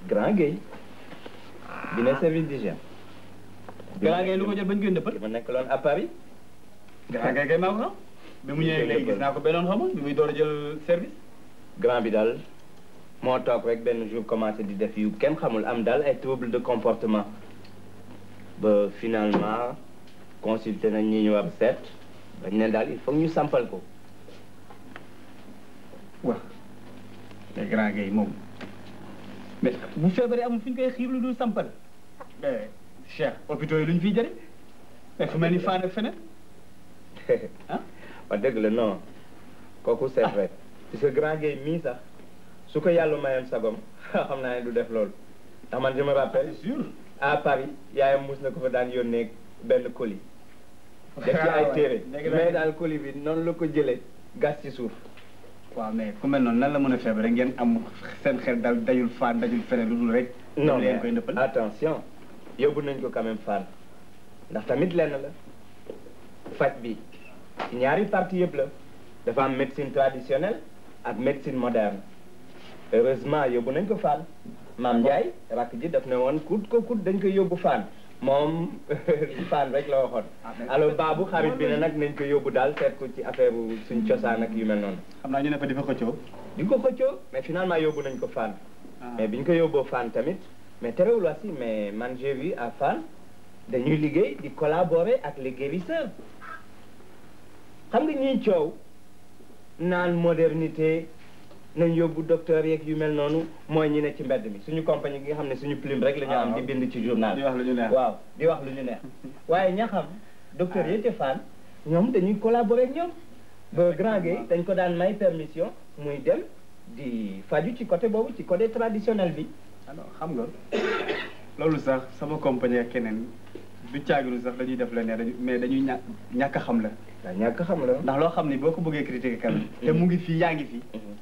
Grand Gueye dina service d'hygiène Grand Gueye lu ko jël bañ koy ndëppal ma nekk loon à Paris Grand Gueye kay maa ko xam bi mu ñëwee léegi gis naa ko bennoon xama bi muy door a jël service grand bi daal moo toog rek benn jour commencé di def yu kenn xamul am daal ay trouble de comportement ba finalement consulté nañ ñi ñu war seet dañ ne daal il faut ñu sampal ko waaw te Grand Gueye moom mais bu feebaree amul fu ñu koy xiir lu dul sampal Cheikh hôpitaux yi lu ñu fiy jëriñ mais fu mel ni Fane ak feneen ah wax dëgg la non kooku c'est vrai parce que Grand Gueye mii sax su ko yàlla mayoon sagom xam naa ne du def loolu ndax man je me rappelle sûr à Paris yaayam mus na ko fa daan yónnee benn colis def ci ay téere mais daal colis bi noonu la ko jëlee gas ci suuf waaw mais ku mel noonu nan la mën a feebar ngeen am seen xel dal dajul Fane dajul feneen lu dul rek non leen koy nëppal attention yóbbu nañ ko quand même Fane ndax tamit lenn la faj bi ci ñaari partie yëpp la dafa am médecine traditionnelle ak médecine moderne heureusement yóbbu nañ ko Fane Maam Ndiaye rakk ji daf ne woon kut ko kut dañ koy yóbbu Fane moom Fane rek la waxoon alors baabu xarit bi ne nag nañ ko yóbbu daal seet ko ci affaire suñ cosaan ak yu mel noonu xam naa ñu ne fa di fa xëccoo di ko xëccoo mais finalement yóbbu nañ ko Fane mais biñ ko yóbboo Fane tamit mais terewul aussi mais man j'ai vu à Fane dañuy liggéey di collaborer ak les guérisseurs xam nga ñuy coow naan modernité nañ yóbbu docteur yeeg yu mel noonu mooy ñi ne ci mbedd mi suñu compagnie gi nga xam ne suñu plume rek la ñu am di bind ci journal di wax lu ñu neex waaw di wax lu ñu neex waaye ña xam docteur yi ca Fane ñoom dañuy collaborer ak ñoom ba Grand Gueye dañ ko daan may permission muy dem di faju ci côté boobu ci côté traditionnel bi alors xam nga loolu sax sama compagnie ak keneen du caaginu sax dañuy def la ne mais dañuy ñàkk a xam la. waaw ñàkk a xam la. ndax loo xam ni boo ko bëggee critiquer kan te mu ngi fii yaa ngi fii.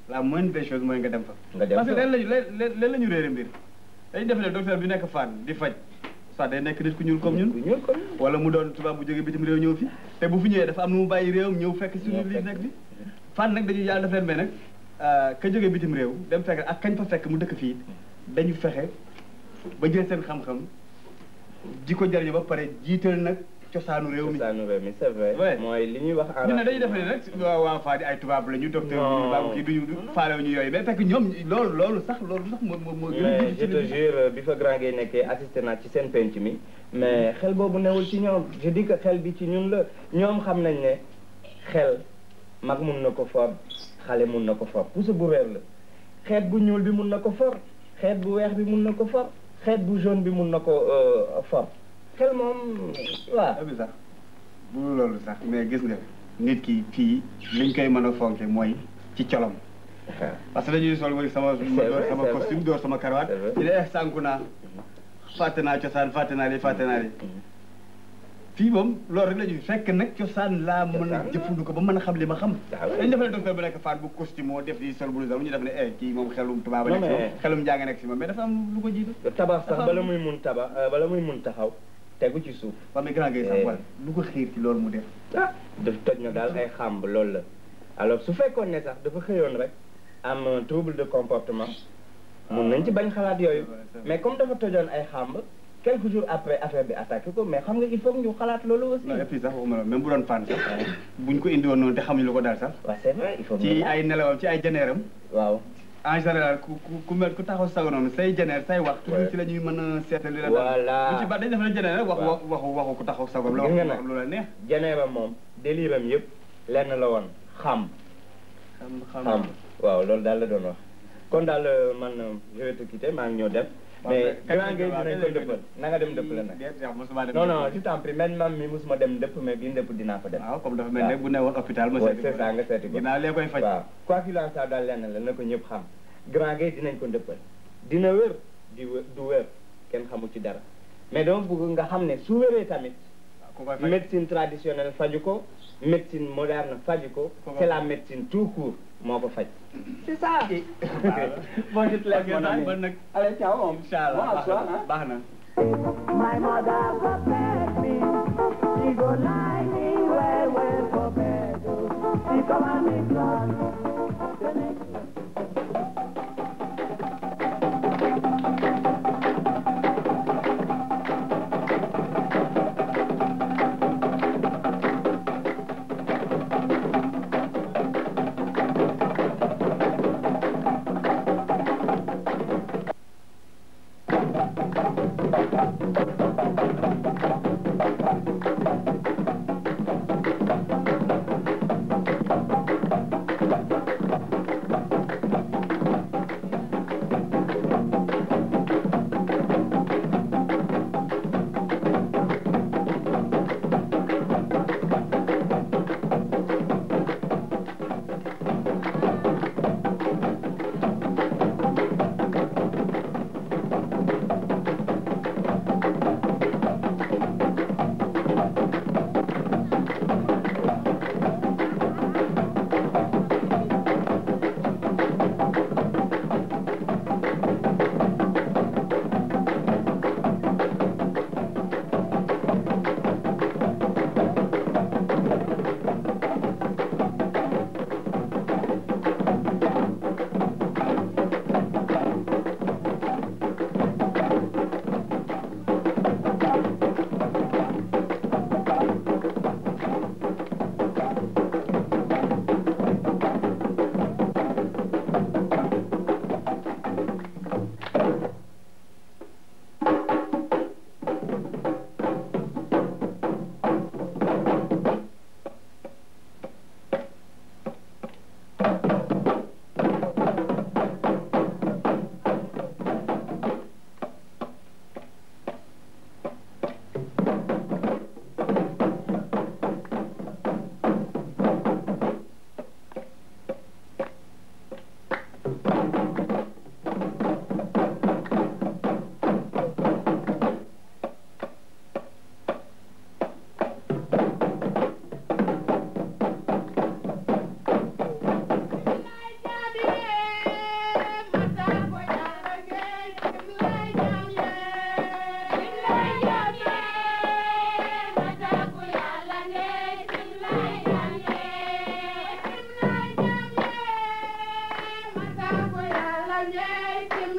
la moindre des choses mooy nga dem fa. nga dem fa parce que leen la ñu réere mbir dañuy def ne docteur bi nekk Fann di faj soit day nekk nit ku ñuul comme ñun. wala mu doon tubaab bu jógee bitim réew ñëw fi te bu fi ñëwee dafa am nu mu bàyyi réewam ñëw fekk suñu li nekk fi Fann nag dañuy yàlla def leen mais nag ka jógee bitim réew dem fekk ak kañ fa fekk mu dëkk fii dañu fexe ba jël seen xam-xam ji ko jariñu ba pare jiital nag cosaanu réew mi. cosaanu réew mi c'est vrai. mooy li ñuy wax. ñu ne dañuy def ne rek waa Fadi ay tubaab la ñu docteur tubaab kii duñu faalewu ñu yooyu mais fekk ñoom loolu sax moo mais je te jure bi fa Grand Gueye nekkee assisté naa ci seen penc mi mais xel boobu newul ci ñoom je dis que xel bi ci ñun la ñoom xam nañ ne xel mag mun na ko for xale mun na ko for puso bu réew la xeet bu ñuul bi mun na ko for xeet bu weex bi mun na ko for xeet bu jaune bi mun na ko for xel moom waaw. bi sax bu loolu sax mais gis nga nit ki fii liñ koy mën a fonke mooy ci colom parce que dañuy sol wari sama costume door sama karawaat ci de sànku naa fàtte naa cosaan fàtte naa li fii moom loolu rek la ñuy fekk nag cosaan laa mën a jëfandiku ba mën a xam li ma xam dañ defale docteur bu nekk Fann bu costume moo def di sol bu ñu def ne kii moom xelum tubaab nekk si xelum njàng nekk si moom mais dafa am lu ko jiitu tabax sax bala muy mun taxaw tegu ci suuf. waaw mais Grand Gueye sax wala lu ko xiir ci loolu mu def. daf toj na daal ay xàmb loolu la alors su fekkoon ne sax dafa xëyoon rek am trouble de comportement mun nañ ci bañ xalaat yooyu mais comme dafa tojoon ay xàmb quelques jours après affaire bi attaqué ko mais xam nga il faut ñu xalaat loolu aussi. non et puis sax waxuma la même bu doon Fann sax buñ ko indi woon noonu te xamuñu lu ko daal sax. waaw c'est vrai il faut ci ay nelawam ci ay janeeram. waaw. en général ku taxaw sago noonu say jeneer say wax toujours ci la ñuy mën a seetal li la voilà bu ci ba dañ def na jeneer rek waxu ku taxaw sagom la wax lu la neex jeneeram moom déliram yëpp lenn la woon xam waaw loolu daal la doon wax kon daal man je vais te quitter maa ngi ñëw dem mais Grand Gueye dinañ ko dëppal na nga dem dëppale nag non je t'en prie même mam mi mosuma dem dëpp mais bii dëpp dinaa fa dem waaw comme dafa mel ne bu ne woon hôpital ma seeti c'est ça nga seeti ko ginnaaw lee koy faj waaw quoi qu'il en soit daal lenn la na ko ñëpp xam Grand Gueye dinañ ko dëppal dina wér du wér kenn xamu ci dara mais dama bëgg nga xam ne su wéree tamit médecine traditionnelle faju ko médecine moderne faju ko c'est la médecine tout court moo ko faj c'est ça bon je te laisse mon ami allez ciao inchallah baax na my mother protect me she go lie me well for bed she come and make love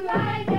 Thank you.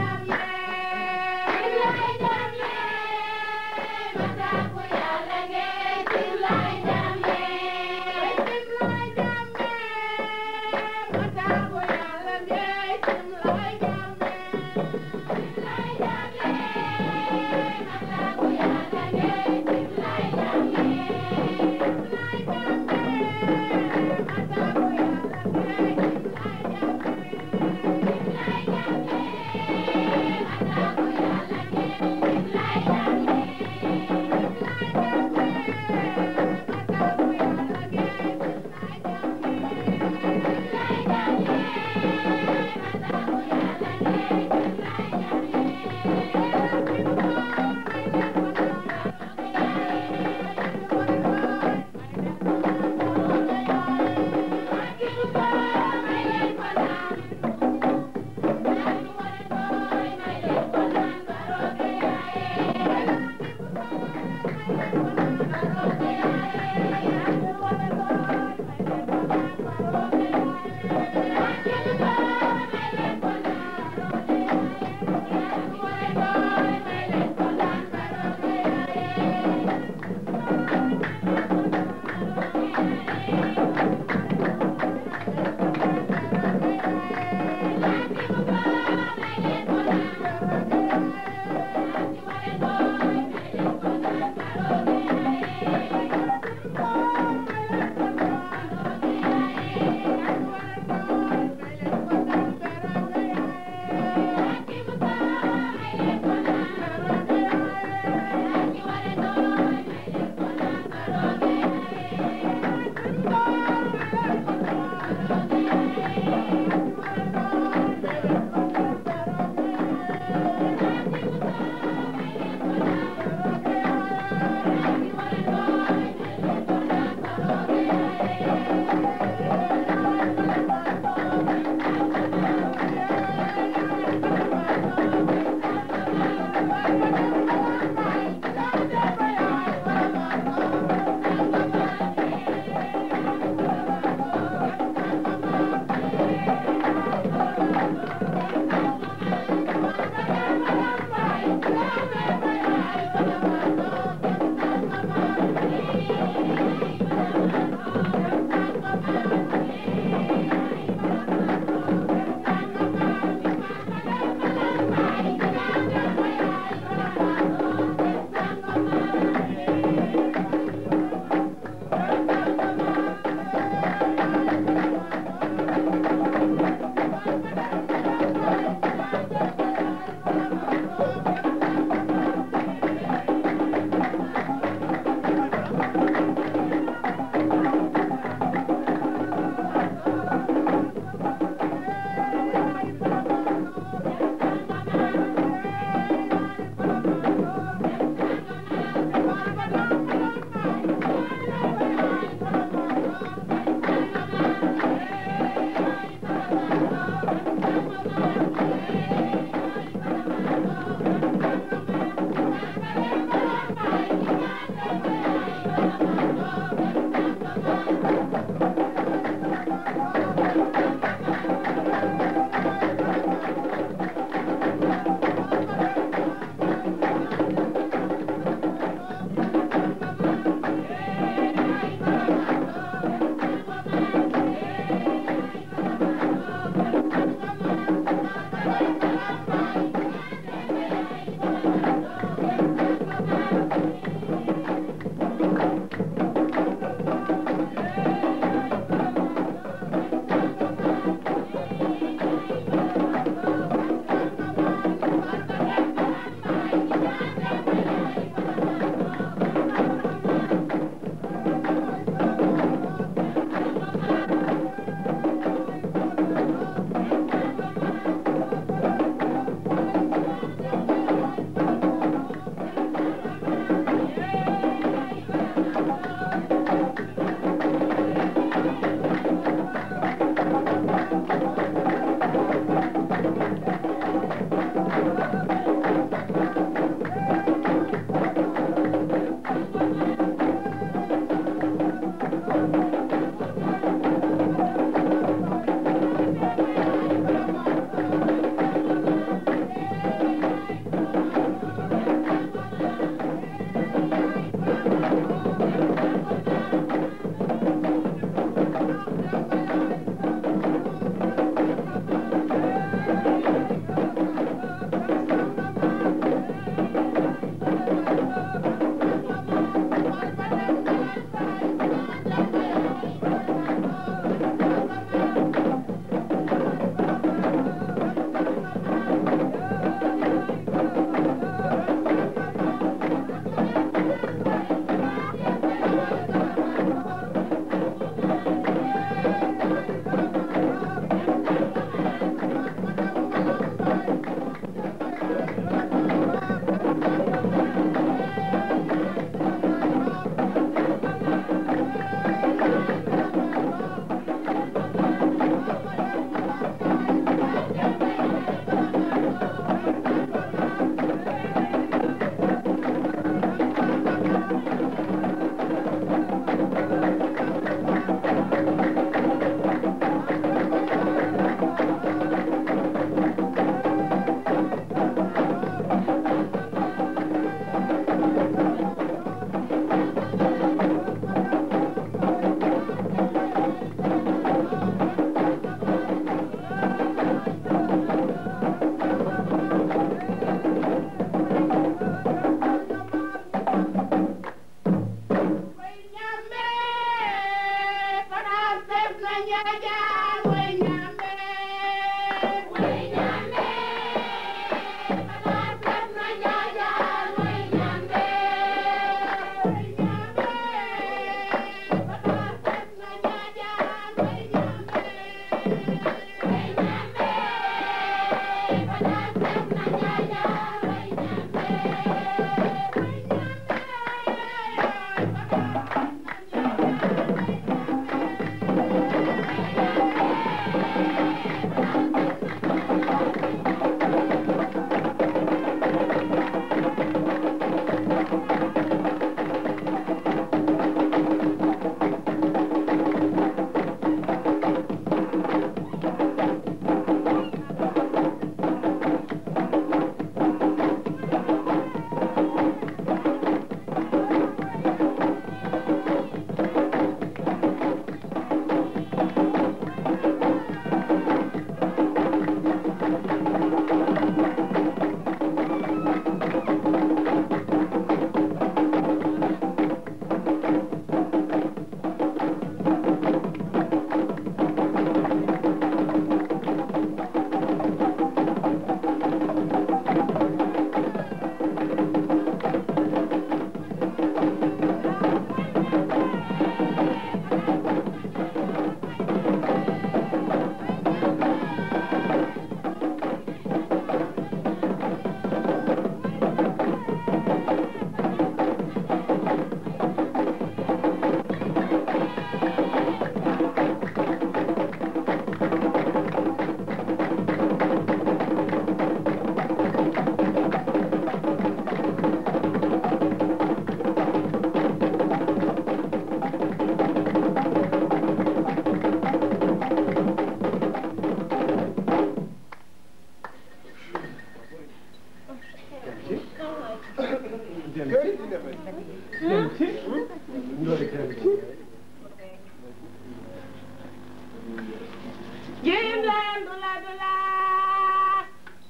Jim leen dula dula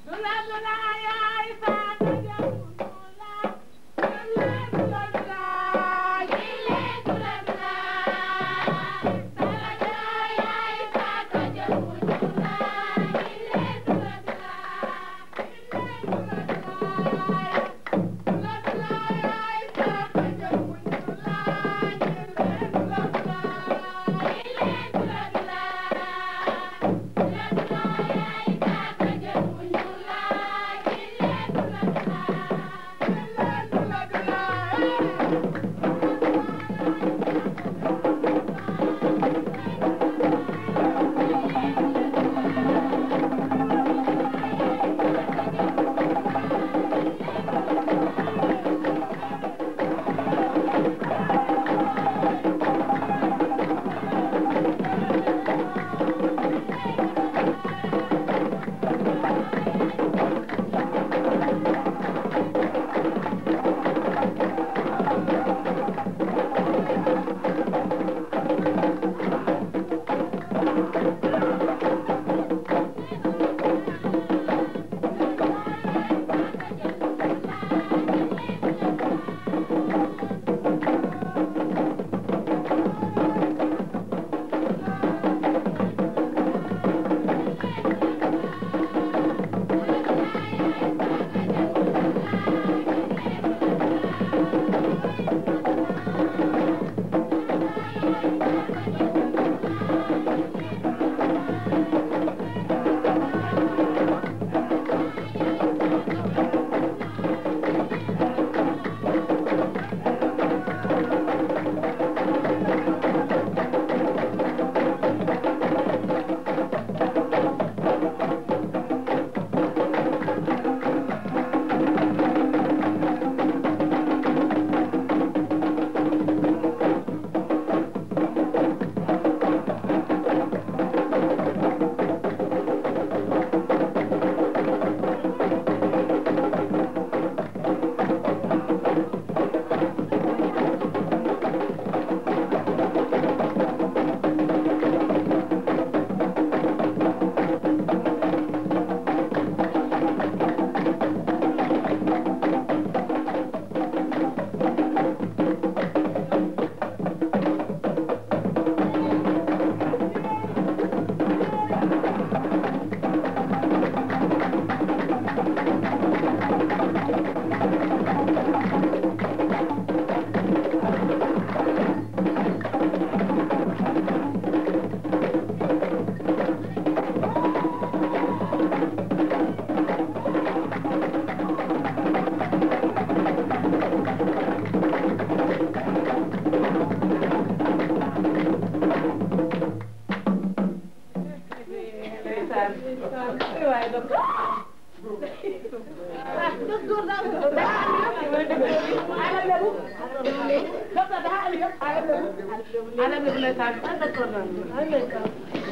dula dula yaay saaka jam dula jim leen dula dula jim leen dula dula saaka yaay saaka jam dula jim leen dula dula jim leen dula dula dula dula yaay saaka jam dula jim leen dula dula jim leen dula dula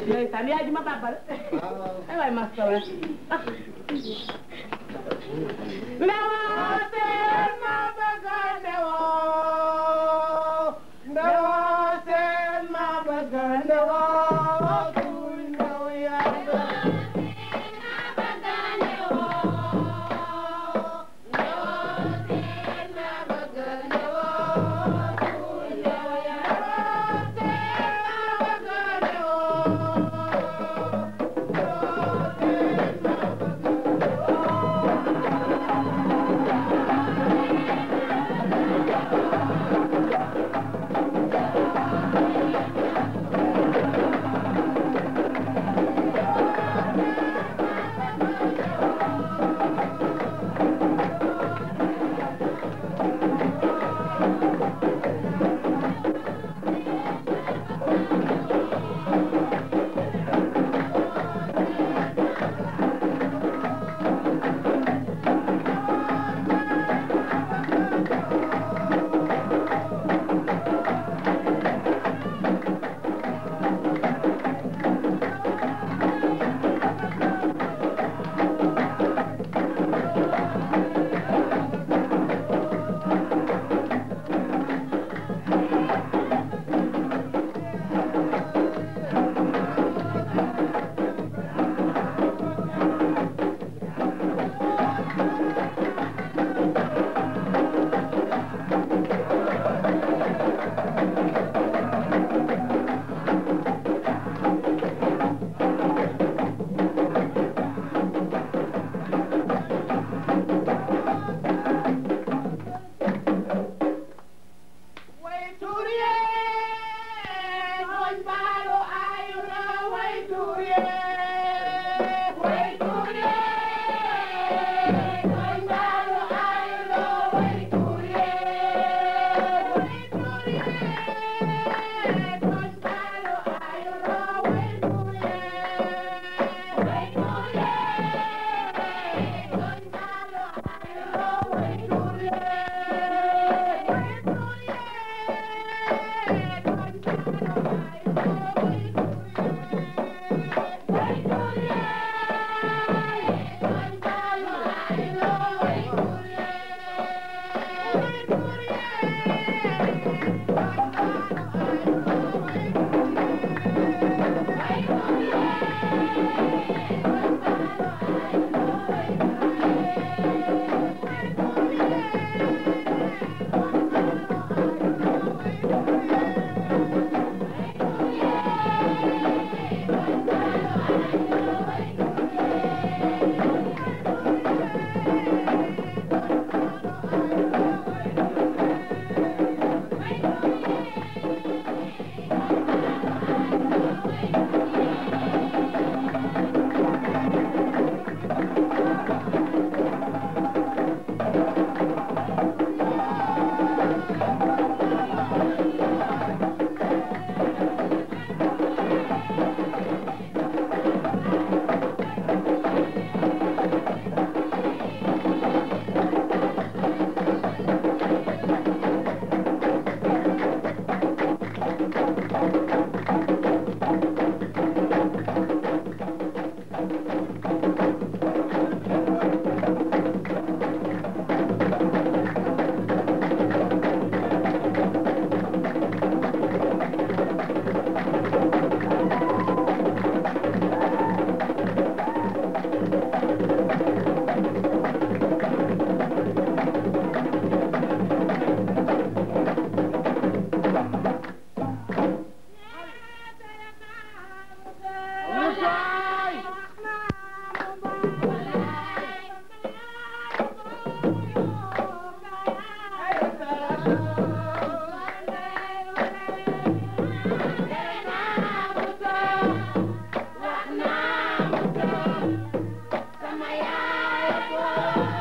ndeysaan yaay ji ma bàbbal ay waay ma sawe ndewoo seen ma bëgg ndewoo ndewoo seen ma bëgg ndewoo kuy ndew yaa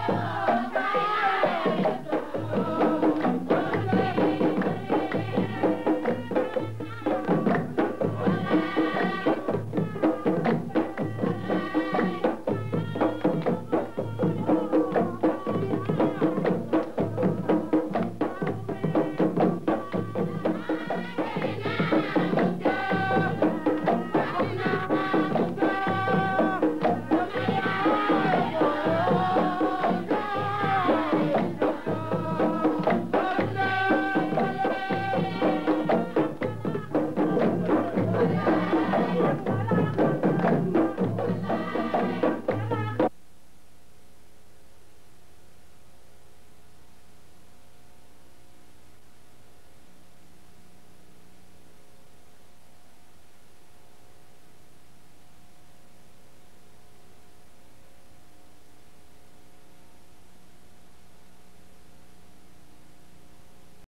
Thank you.